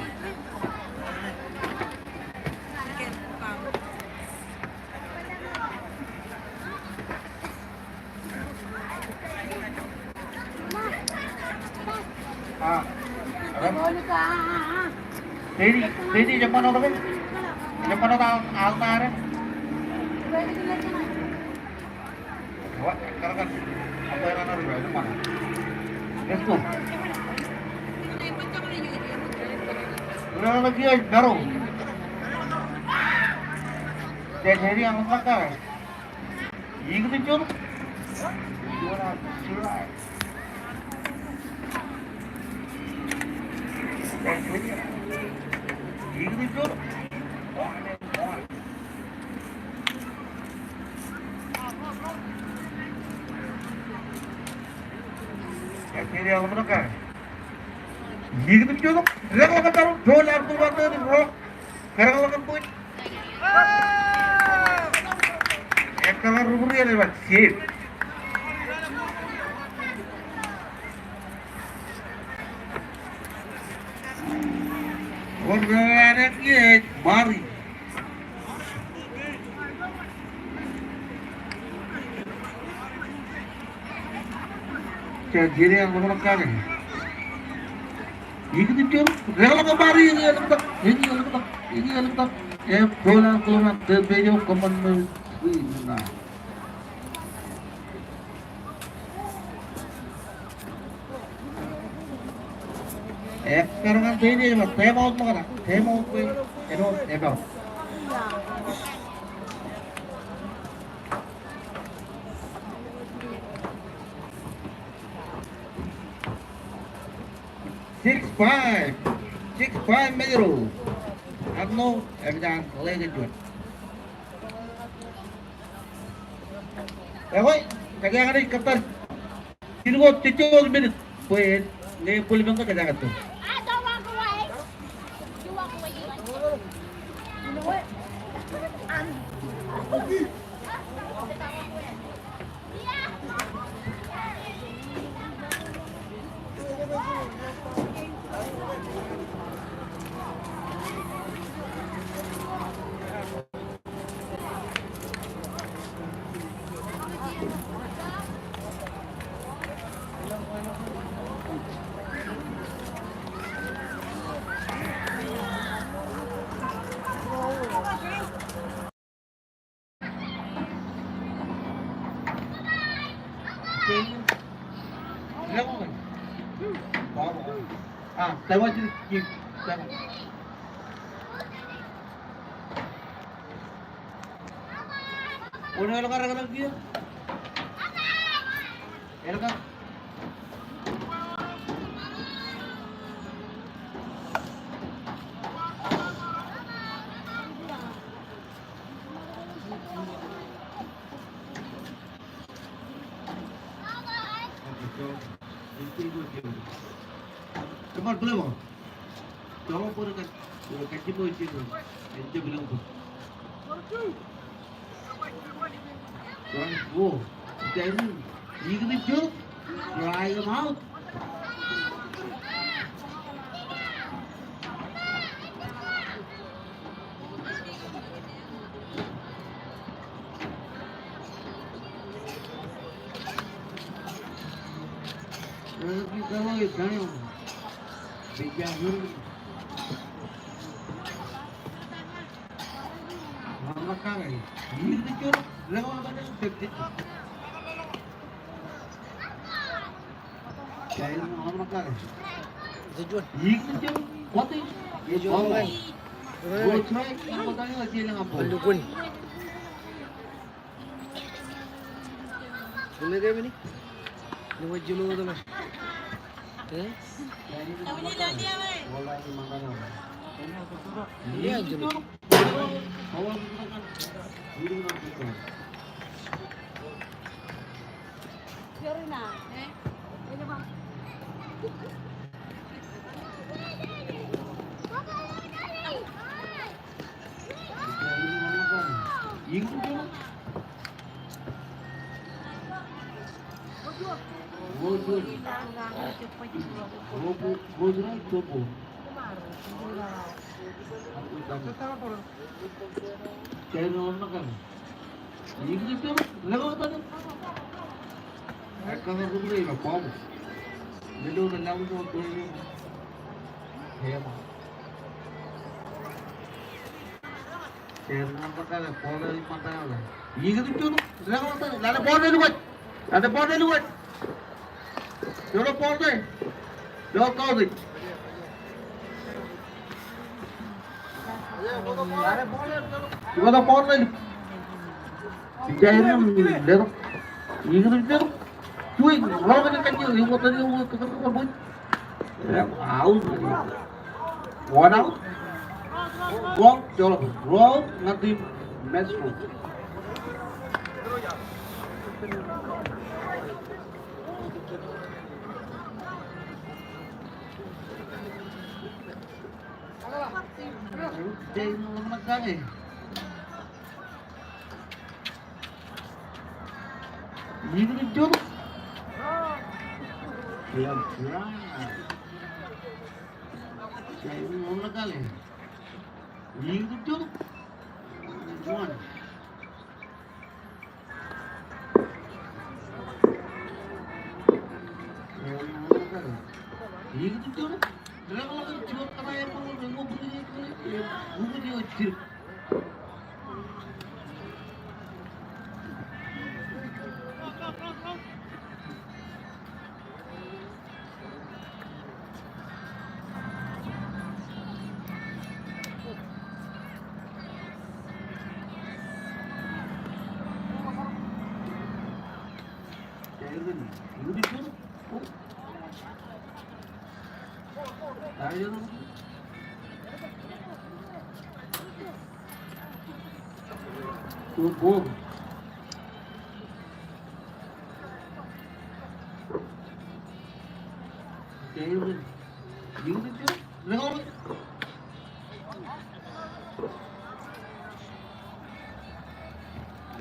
Ah, Teddy, Teddy, jab ṃan wōt ke? Jab ṃan wōt al, al ṇa re? Wa, kar kar. Let's go. Ro ro kiiō maro. Te seri aṃ ṃōkaj. Ikijjor. Juon out, strike. Te seri. Ikijjor. Ikijjor. Rekḷọk bar, rekḷọk bar, rekḷọk bar. Ekkar ri bōd eo ej ba safe. Bar eo ej Mari. Ikijjor, rekḷọk bar, eñin ḷōmṇak, eñin ḷōmṇak, eñin ḷōmṇak. Im ball eo an kōṃṃan third base eo, kōṃṃan ṃōk. Ekkar ñan third base eo, time out ṃōk ṇa, time out bwe āinwōt time out. Six five. Six five Mājro. Arṇo, ej jab ḷe kōn juon. Ekwe, kōjeañ naaj kōttar. Jilñuul jejjo minit. Bwe ñe bullpen ko kōjeañ kōttar. Strike four. Strike, strike him out. Iba ta ball ṇe. Ija eo im letok. Ikijjien letok. Juon, rọọl kajjien, ewi kajjien, ewi kajjien. Out. One out. Ball, joḷọk. Rọọl ñan team Metro.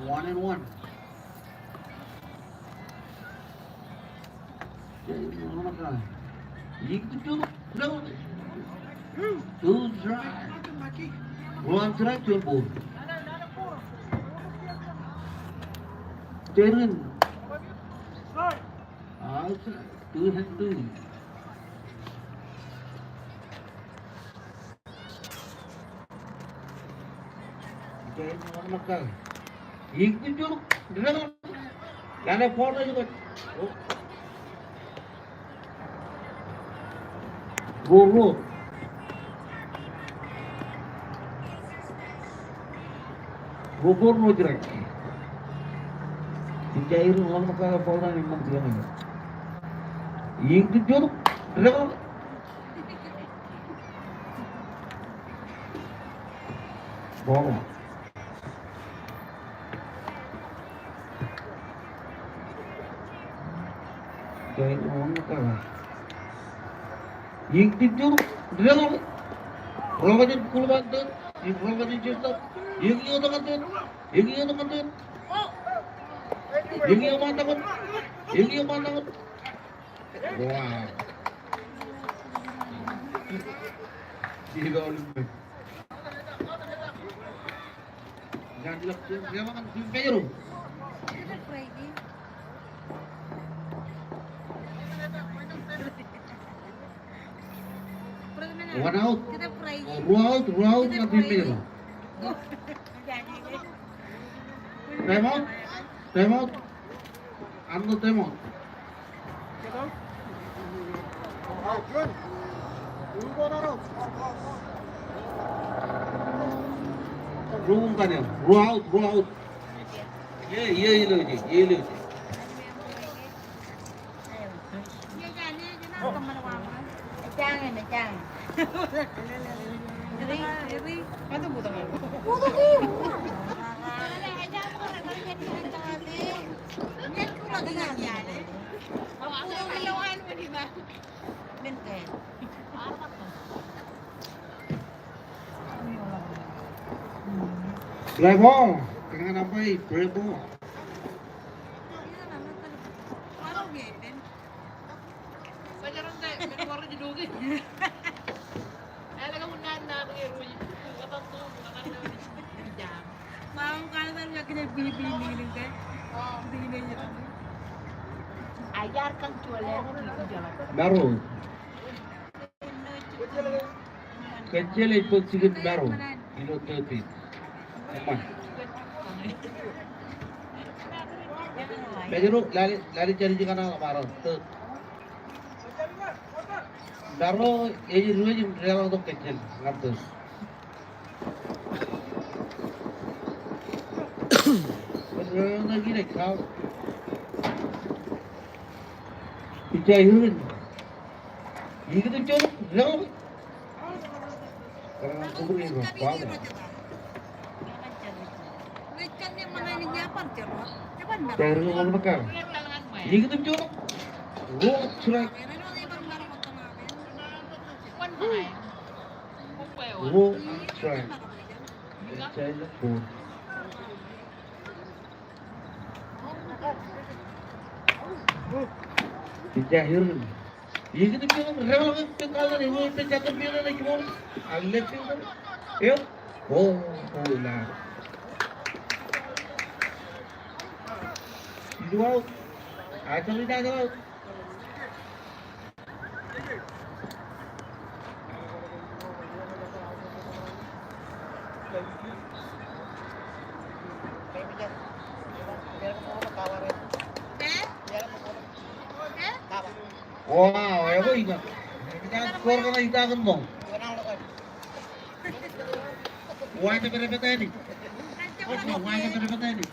One and one. Two strike. One strike, two ball. Darren. Out. Two and two. Ruo, ruo. Ruo ball, ruo strike. Ija eo im ḷōmṇak kake ball ṇe im ṃōk tiañ eo. Iiō jejjet. Ball. Iiō jejjet. Rọọl kajjien, kulban third. Rọọl kajjien shortstop. Eñin eo tok ñan third. Eñin eo tok ñan third. Eñin eo ṃaantakwōt. Eñin eo ṃaantakwōt. Wow. Ilo limit. One out. Ruo out, ruo out ñan team Mājro. Time out. Time out. Another time out. Ruo out, ruo out. Ie, ie, ilo ije, ie ilo ije. Fly ball. Kōṇaan umpire, fly ball. Mājro. Kōjjel ej bōk jikin Mājro ilo third base. Eṃṃan. Mājro, lale, lale jān ijekaṇ aḷap, Mājro, third. Mājro ej diwōj im deḷọñtok kōjjel ñan third. Ej kau. Pitcher eo in. Ikijjien juon, deḷọñ. Kōrā kobrak eo, foul. Pitcher eo in ṃōk kake. Ikijjien juon. Roll strike. Roll strike. Pitcher eo in ball. Pitcher eo in. Ikijjien juon, deḷọñ, pād ilo left field eo, juon, left field eo. Eo. Oh, oh, la. Two out. Ajri na out. Wow, eo ej ba. Ej score kaṇe ij ta kōn ṃool. Wāween eo ej pād ilo. Wāween eo ej pād ilo.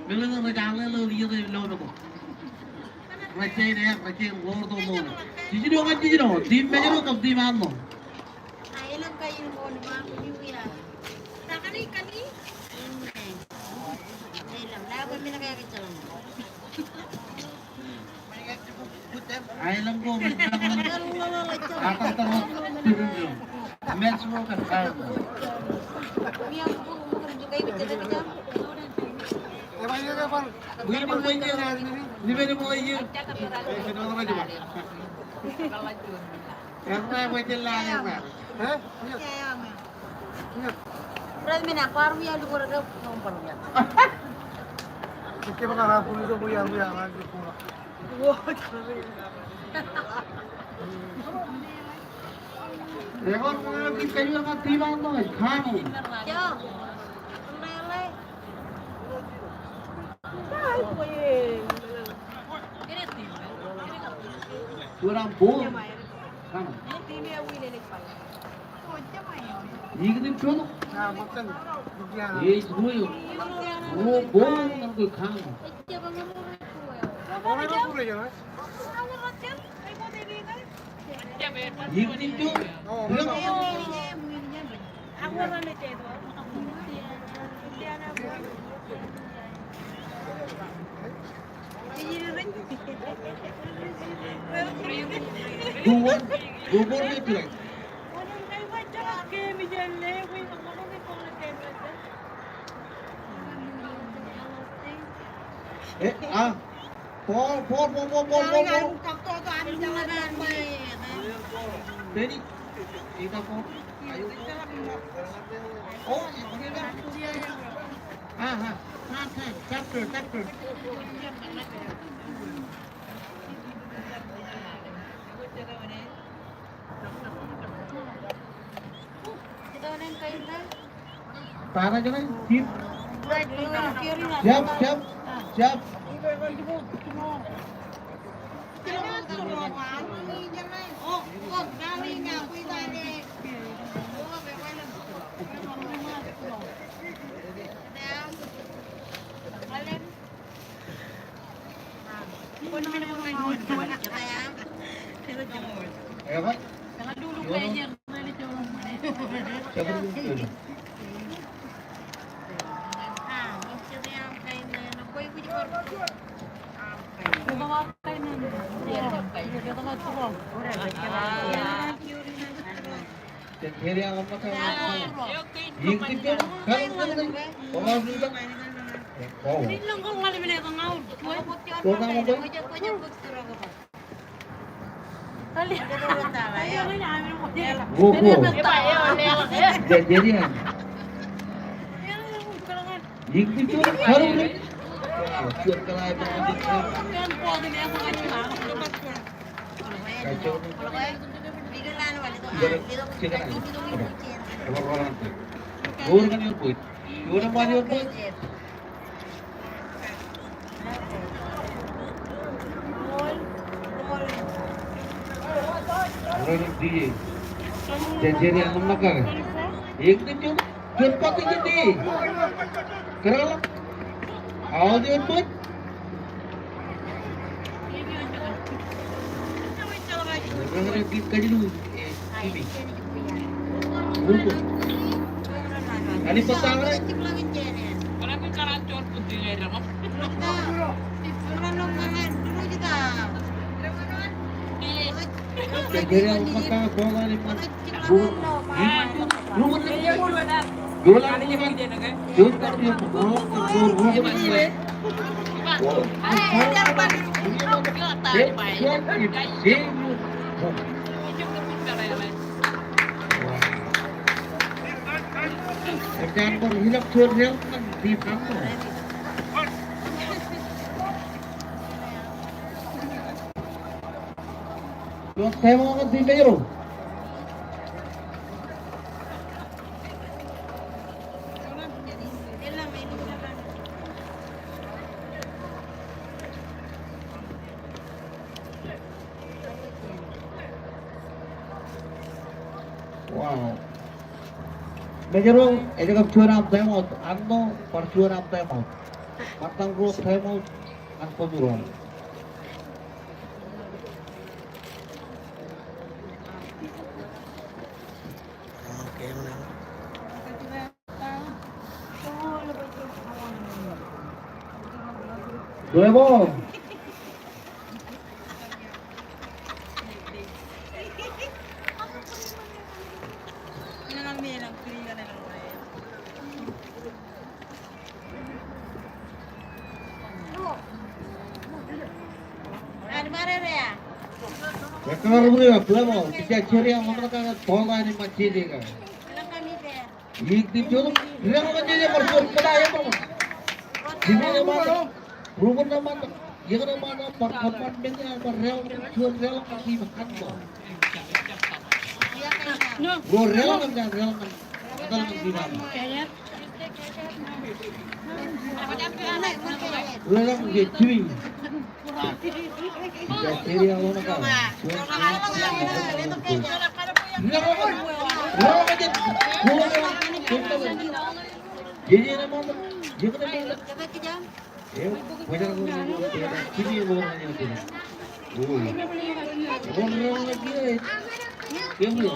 Meḷeḷe rej aleḷe ilo iiō ilo meto. Rej jañin, rej jañin ḷoor tok ḷoor. Jiljino ñan jiljino. Team Mājro kab team Arṇo. Aelōñ ko rej ba, aelōñ ko rej ba, aelōñ ko rej ba, Ekwe, kōn ke kajjioñ ñan team Arṇo, kanooj. Juon ball. Kanooj. Ikijjien juon. Ej ruo. Ruo ball ñan kwe kanooj. Ikijjien juon. Two one. Two one eo strike. Eh, ah. Ball, ball, ball, ball, ball, ball, ball. Ready? Ita ball. Oh, ah, ah. Tahan, tahan. Doctor, doctor. Para jale, keep. Jab, jab, jab. Aolep eo ej. Raṇe kajjitōk, eh, Jimmy. Ruko. Anij bōk ta raṇe. Jere, jere, Juon time out ñan team Mājro. Wow. Mājro ej kab juon aṃ time out, Anno bar juon aṃ time out. Ṃōttaṃ ruo time out ñan Bōjro. Nuevo. Ekkar ri ṃōk, ij jab jere aṃ ṃōk kake tọọta in ṃōk jejeka. Ikijjien, ruo relōñ ñan relōñ ñan. Relōñ ñan Jimmy.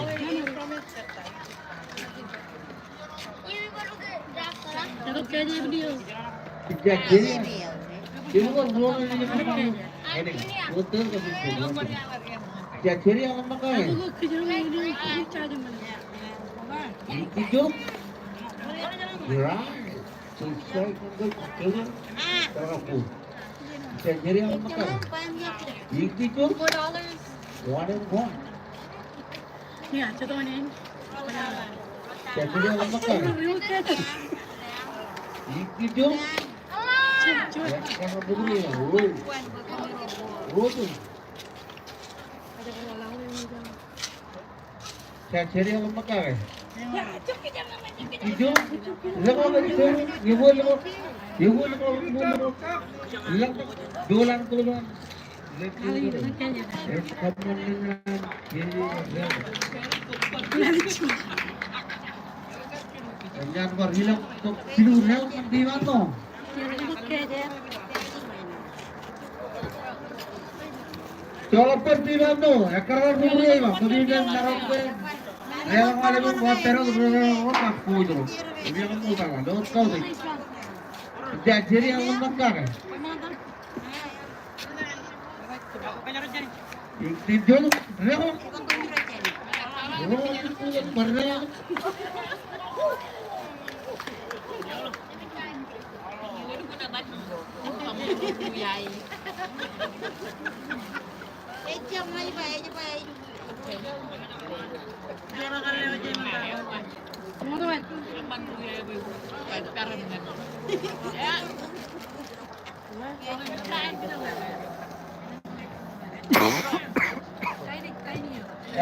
Right. Ikijjien. One and one. Ikijjien. Jere eo ṃōk kake. Ijo, leḷọk, leḷọk, leḷọk. Eñin bar ilọk tok jilu relōñ ñan team Anno. Joḷọk bwe team Anno, ekkar bar bōk ri eo ej ba, kōmij maroñ ke, relōñ eo ej ba, relōñ eo ej ba, relōñ eo ej ba, relōñ eo ej ba. Ij jab jere eo ṃōk kake.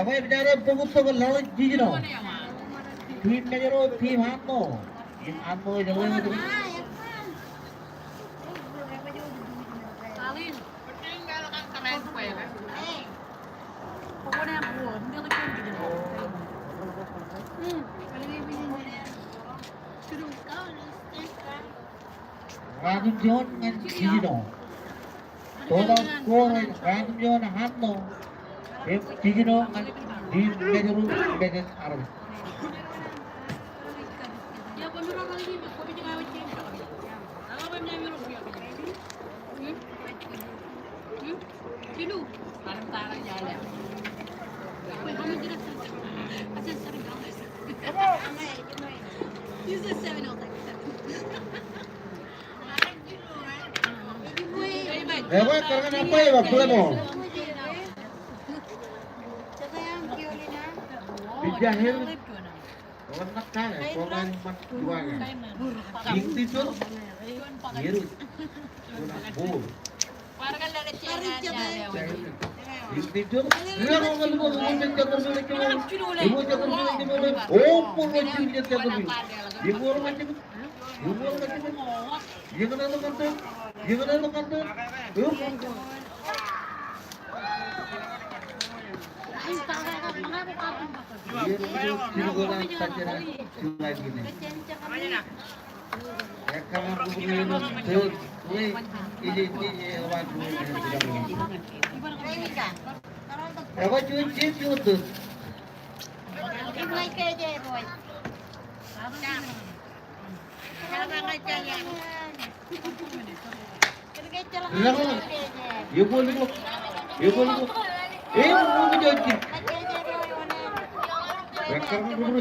Ekwe, ej jab bōk tok laḷ jiljino. Team Mājro, team Anno. Im Anno ej eḷap. Ratimjuon ñan jiljino. Total score ej ratimjuon anno im jiljino ñan team Mājro, Mājro armej. Ekwe, kōrā ñan umpire, play ball. Pija Herwin. Ḷōmṇak kake, koṃṃool ṃōk juon. Iiō, Herwin. Ball.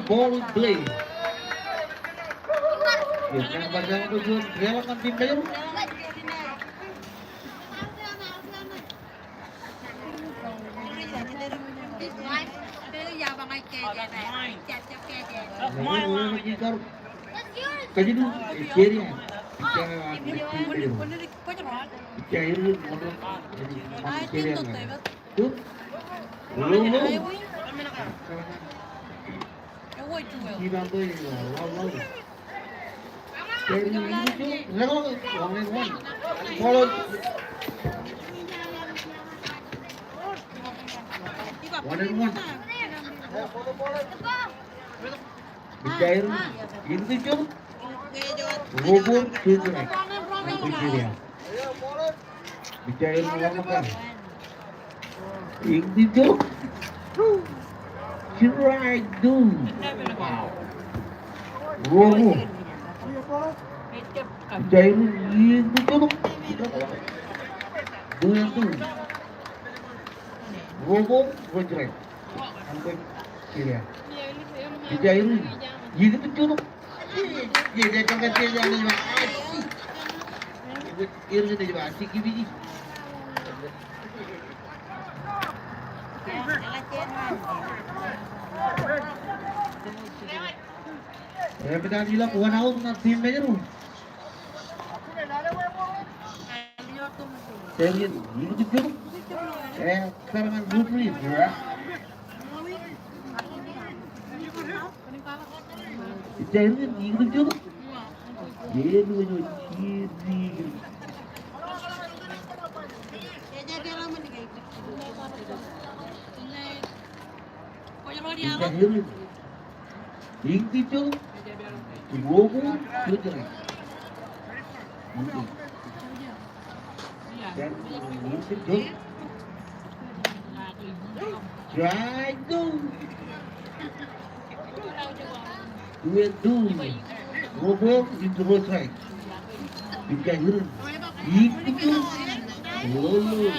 Ball in play. One and one. Mijair, in the jump. Robot, two strike. Mijair, Ḷōmṇak kake. Iiō. Strike, dude. Wow. Robo. Jairus, iiō. Two and two. Robo, strike. Jairus, iiō. Eṃōj an ilọk one out ñan team Mājro. Team Mājro. Ekar ñan referee. Strike, dude. Two and two. Robo into road strike. Big guy hit him. Into two. Lolo.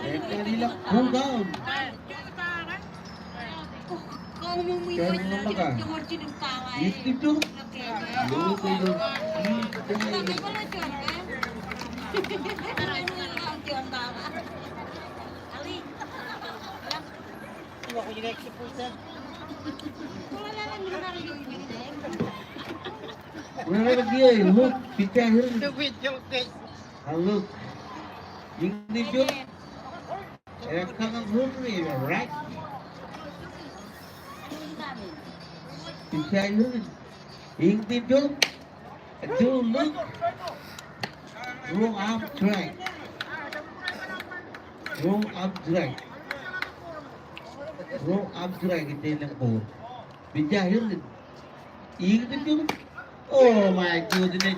Ekar ilọk pull down. Karen Lamaka. Into two. Lolo. Where are the look, pitcher here. Look. Ignition. Ekar ñan rotary, right? Pitcher here. Ignition. Two look. Wrong arm strike. Wrong arm strike. Wrong arm strike, ite lōñ ball. Pitcher here. Ignition. Oh my goodness.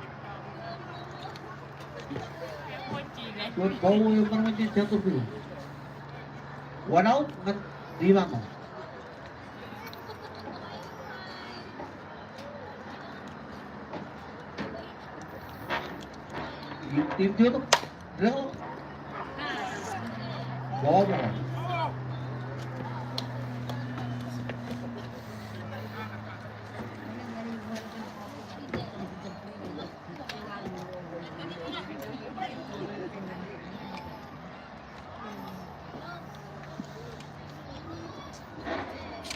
Juon ball eo eṃṃan ṃōk jān center field. One out ñan team eo. Im, im juon. Ball.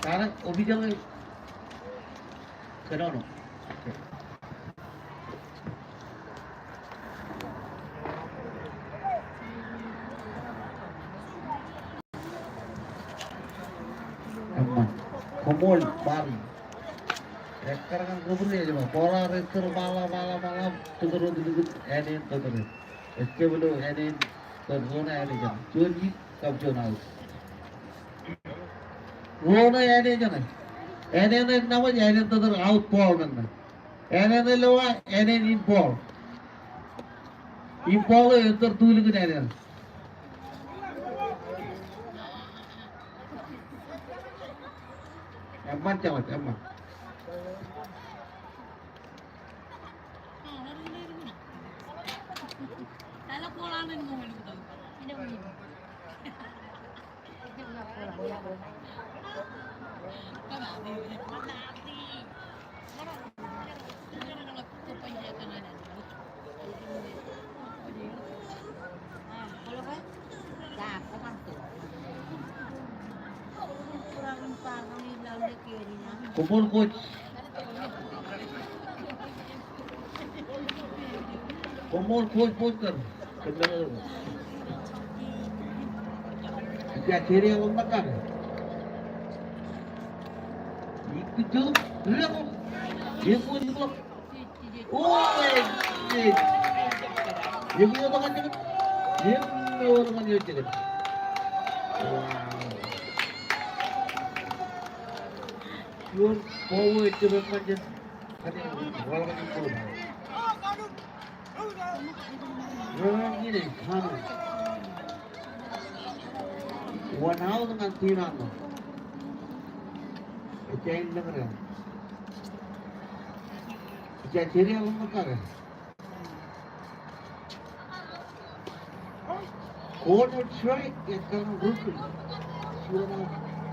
Kaṇe official eo kōnono. Eṃṃan. Koṃṃool, Barry. Ekkar ñan referee ej ba, ball eo rej tōr ball, ball, ball, tōtōr, tōtōr, āne in tōtōr. Ej jab lo āne in tōtōr, ro ṇe āne jeṇe. Juon hit kab juon out. Ro ṇe āne jeṇe. Āne ṇe nabōj, āne in tōtōr, out, ball ṇe. Āne ṇe lowa, āne in ball. Im ball eo ej tōr tulōk in āne ṇe. Eṃṃan, jeḷā, eṃṃan. Koṃṃool coach. Koṃṃool coach Foster. Ejja, Jerry eḷap ṃōk kake. Ikijjien, ejja, ejja, ejja. Wow. Juon forward ej jab eṃṃan jān. Ejja, ejja, ejja. One out ñan team Aṃo. Ejja, ejja, ejja. Ejja, Jerry eḷap ṃōk kake. Corner strike, ej kōṇaan rukun.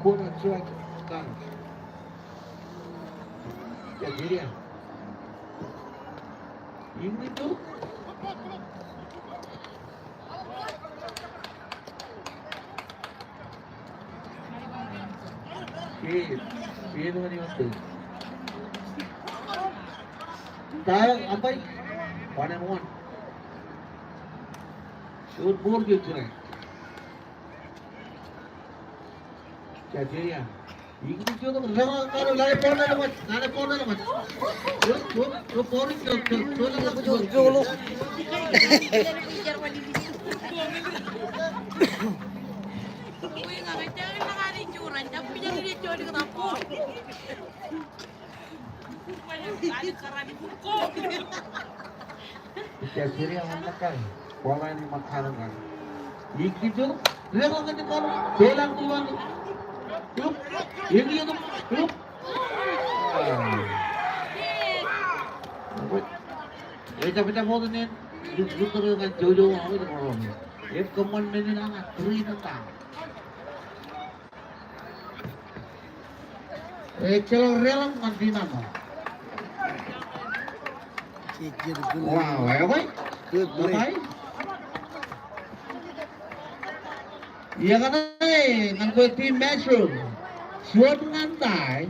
Corner strike, kōṇaan. Ejja, Jerry. Iññitu. Tie, tie ñan ioon tie. Tie umpire, one and one. Juon ball kiiō strike. Ejja, tie. Ejja, Jerry eḷap ṃōk kake. Kwaḷọk in ṃōk kake. Ikijjien, ejja, ejja, ejja. Toḷañ iban. Klub. Ikijjien, klub. Ah. Ejja, ejja, ejja, ejja. Im kōṃṃan men in aṃ, three na ta. Ejjeḷọk deḷọñ ñan team Aṃo. Wow, eo eo. Good play. Iọkwe ñan kwe team Metro. Juon ñan tie,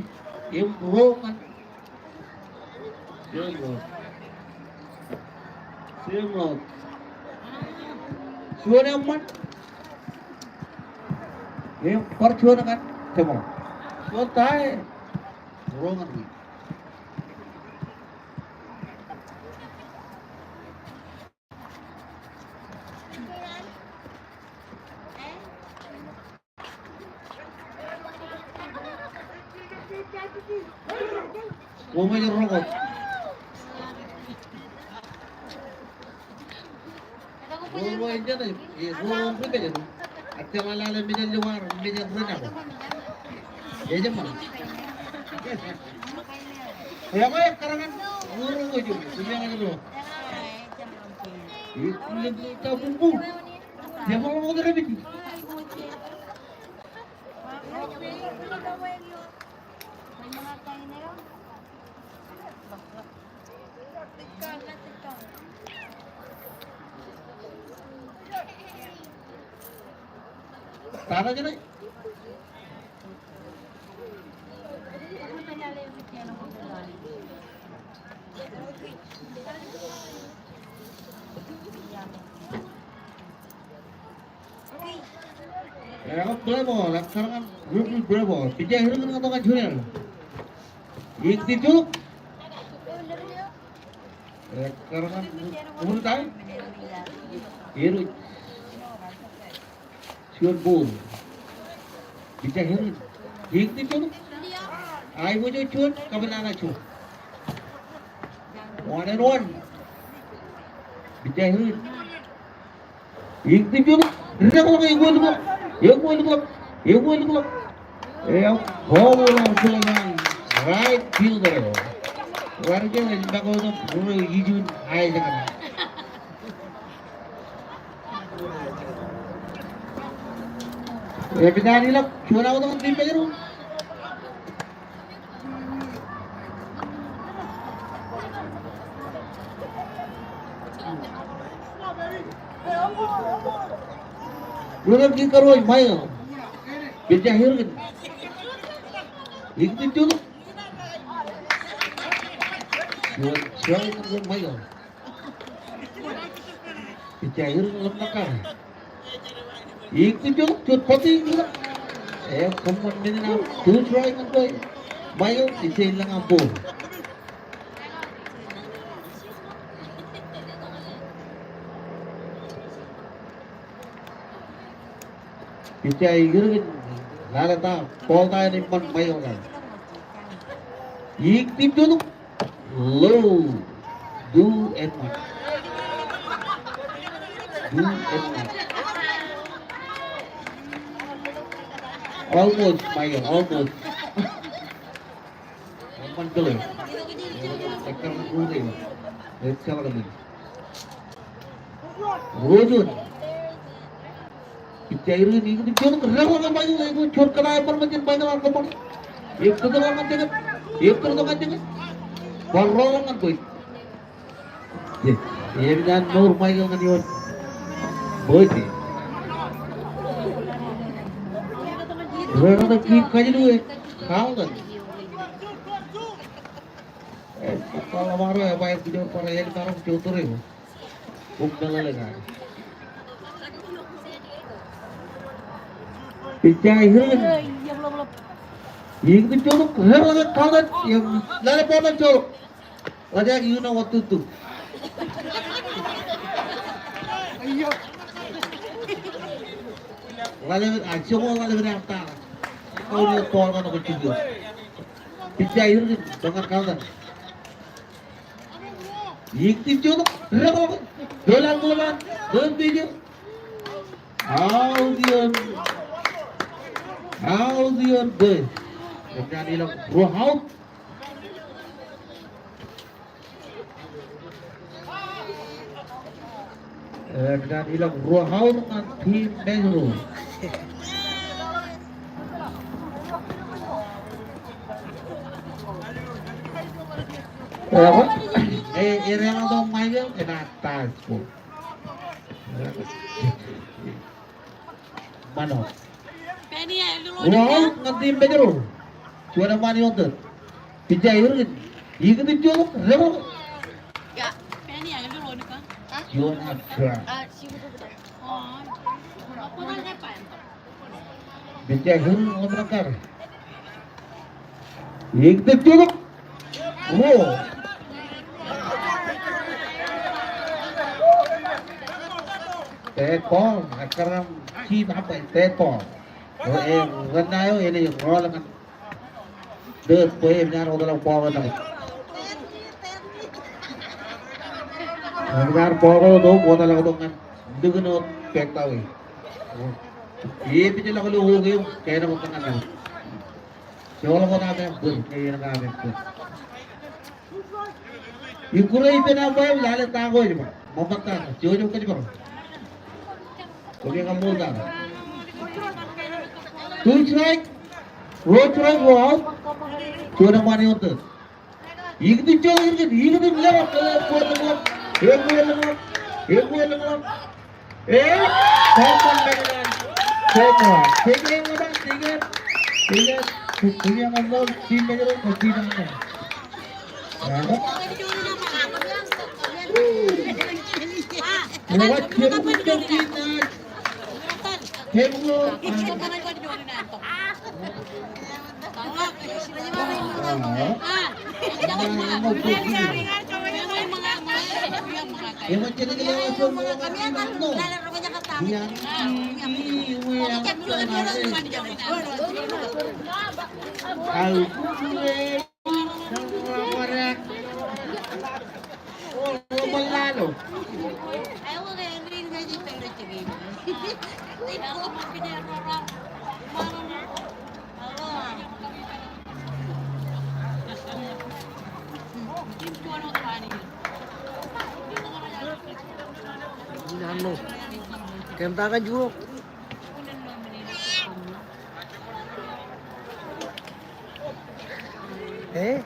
im ruo ñan Same road. Same road. Juon eṃṃan. Im bar juon ñan tōmak. Juon tie. Ruo ñan tie. Koṃij rokot. Ruo ruo in jān, e, ruo ruo in rikōjin. Ak jeḷā lale mejān lowar, mejān ri nako. Ejjab ṃōṇōṇō. Eo eo, ekkar ñan ruo ruo in, ruo ruo in. Ejjab ṃōṇōṇō. Eo, play ball, ekkar ñan rookie play ball. Pija hirik ñan tok ñan Junior. Ikijjien. Ekkar ñan, uñūr tie. Iruj. Juon ball. Pija hirik. Ikijjien. Aiboojoj juon, kab nana juon. One and one. Pija hirik. Ikijjien, ri nako, eñoul ḷọk, eñoul ḷọk, eñoul ḷọk. Eo, ball eo, right fielder eo. Bar juon ej make out im ro ijin aejak ṇe. Epād an ilọk, juon out ñan team Mājro. Ruo kicker eo ej Michael. Pitcher eo ej Jurgen. Ikijjien. Juon strike ñan Michael. Pitcher eo ej Jurgen ḷōmṇak kar. Ikijjien, juon bati, ikijjien. Eo, kōṃṃan men in aṃ, two strike ñan bwe Michael, ej lōñ aṃ ball. Pitcher eo ej Jurgen, lale ta, ball ta enaaj ṃan Michael kar. Ikijjien, Low. Two and one. Two and one. Almost, Michael, almost. One play. Ruo juon. Pitcher eo ej Jurgen, ikijjien, rej ḷọk ñan Michael, ej juon kōṇaan bar ṃōj jān Michael ar kōṃṃan. Ej kōtōl ñan jekōt, ej kōtōl ñan jekōt. Bar ro ñan bōd. Ej, ej eṃōj an mour Michael ñan ioon bōd. Ro rej keep kajilu e, Carlton. Ej, ball eo bar, ej bar kijoor bar ej bar juon tōre. Pitcher eo ej Jurgen. Ikijjien, rej ḷak Carlton, im lale ball eo ej jolōk. Ḷak, you know what to do. Ḷak, a, joñoul ḷak eo ej ta. Kau ni ball eo ṇe ko jikier. Pitcher eo ej Jurgen, bōk ñan Carlton. Ikijjien, rej ḷọk. Doḷan, doḷan, doon pitcher. Out ioon. Out ioon base. Eṃōj an ilọk ruo out. Eṃōj an ilọk ruo out ñan team Mājro. Eo, e, e, ereḷọk tok Michael, enaaj tie score. Ṃanok. Ruo out ñan team Mājro. Juon eṃṃaan ioon third. Pitcher eo ej Jurgen. Ikijjien, rej ḷọk. Juon out. Pitcher eo ej Jurgen, ḷōmṇak kar. Ikijjien. Ruo. Dead ball, ekkar aṃ keep up, dead ball. Eo, e, ren ṇa eo, enaaj roll ñan third bwe eṃōj an wōtlọk ball eo tok. Eṃōj an ball eo tok, wōtlọk tok ñan likūt wōt back ta wōt. Ej pitch ḷọk ilo hok eo, kain eo tok ñan ṇe. Joḷọk wōt aṃ bōd, kain eo aṃ bōd. Ikkure ippān aṃ bwe lale ta ko ej ba. Ṃōṃan ta, jouj im kōjparok. Koṃi kaṃṃoolol ta. Two strike. Ruo strike, ruo out. Juon eṃṃaan ioon third. Ikijjien, ikijjien, ikijjien, leḷọk, leḷọk, leḷọk, leḷọk. Eo, home run, home run. Home run. Team Mājro, team Mājro. Arno. Kōm ta kaṇ juon. Eh?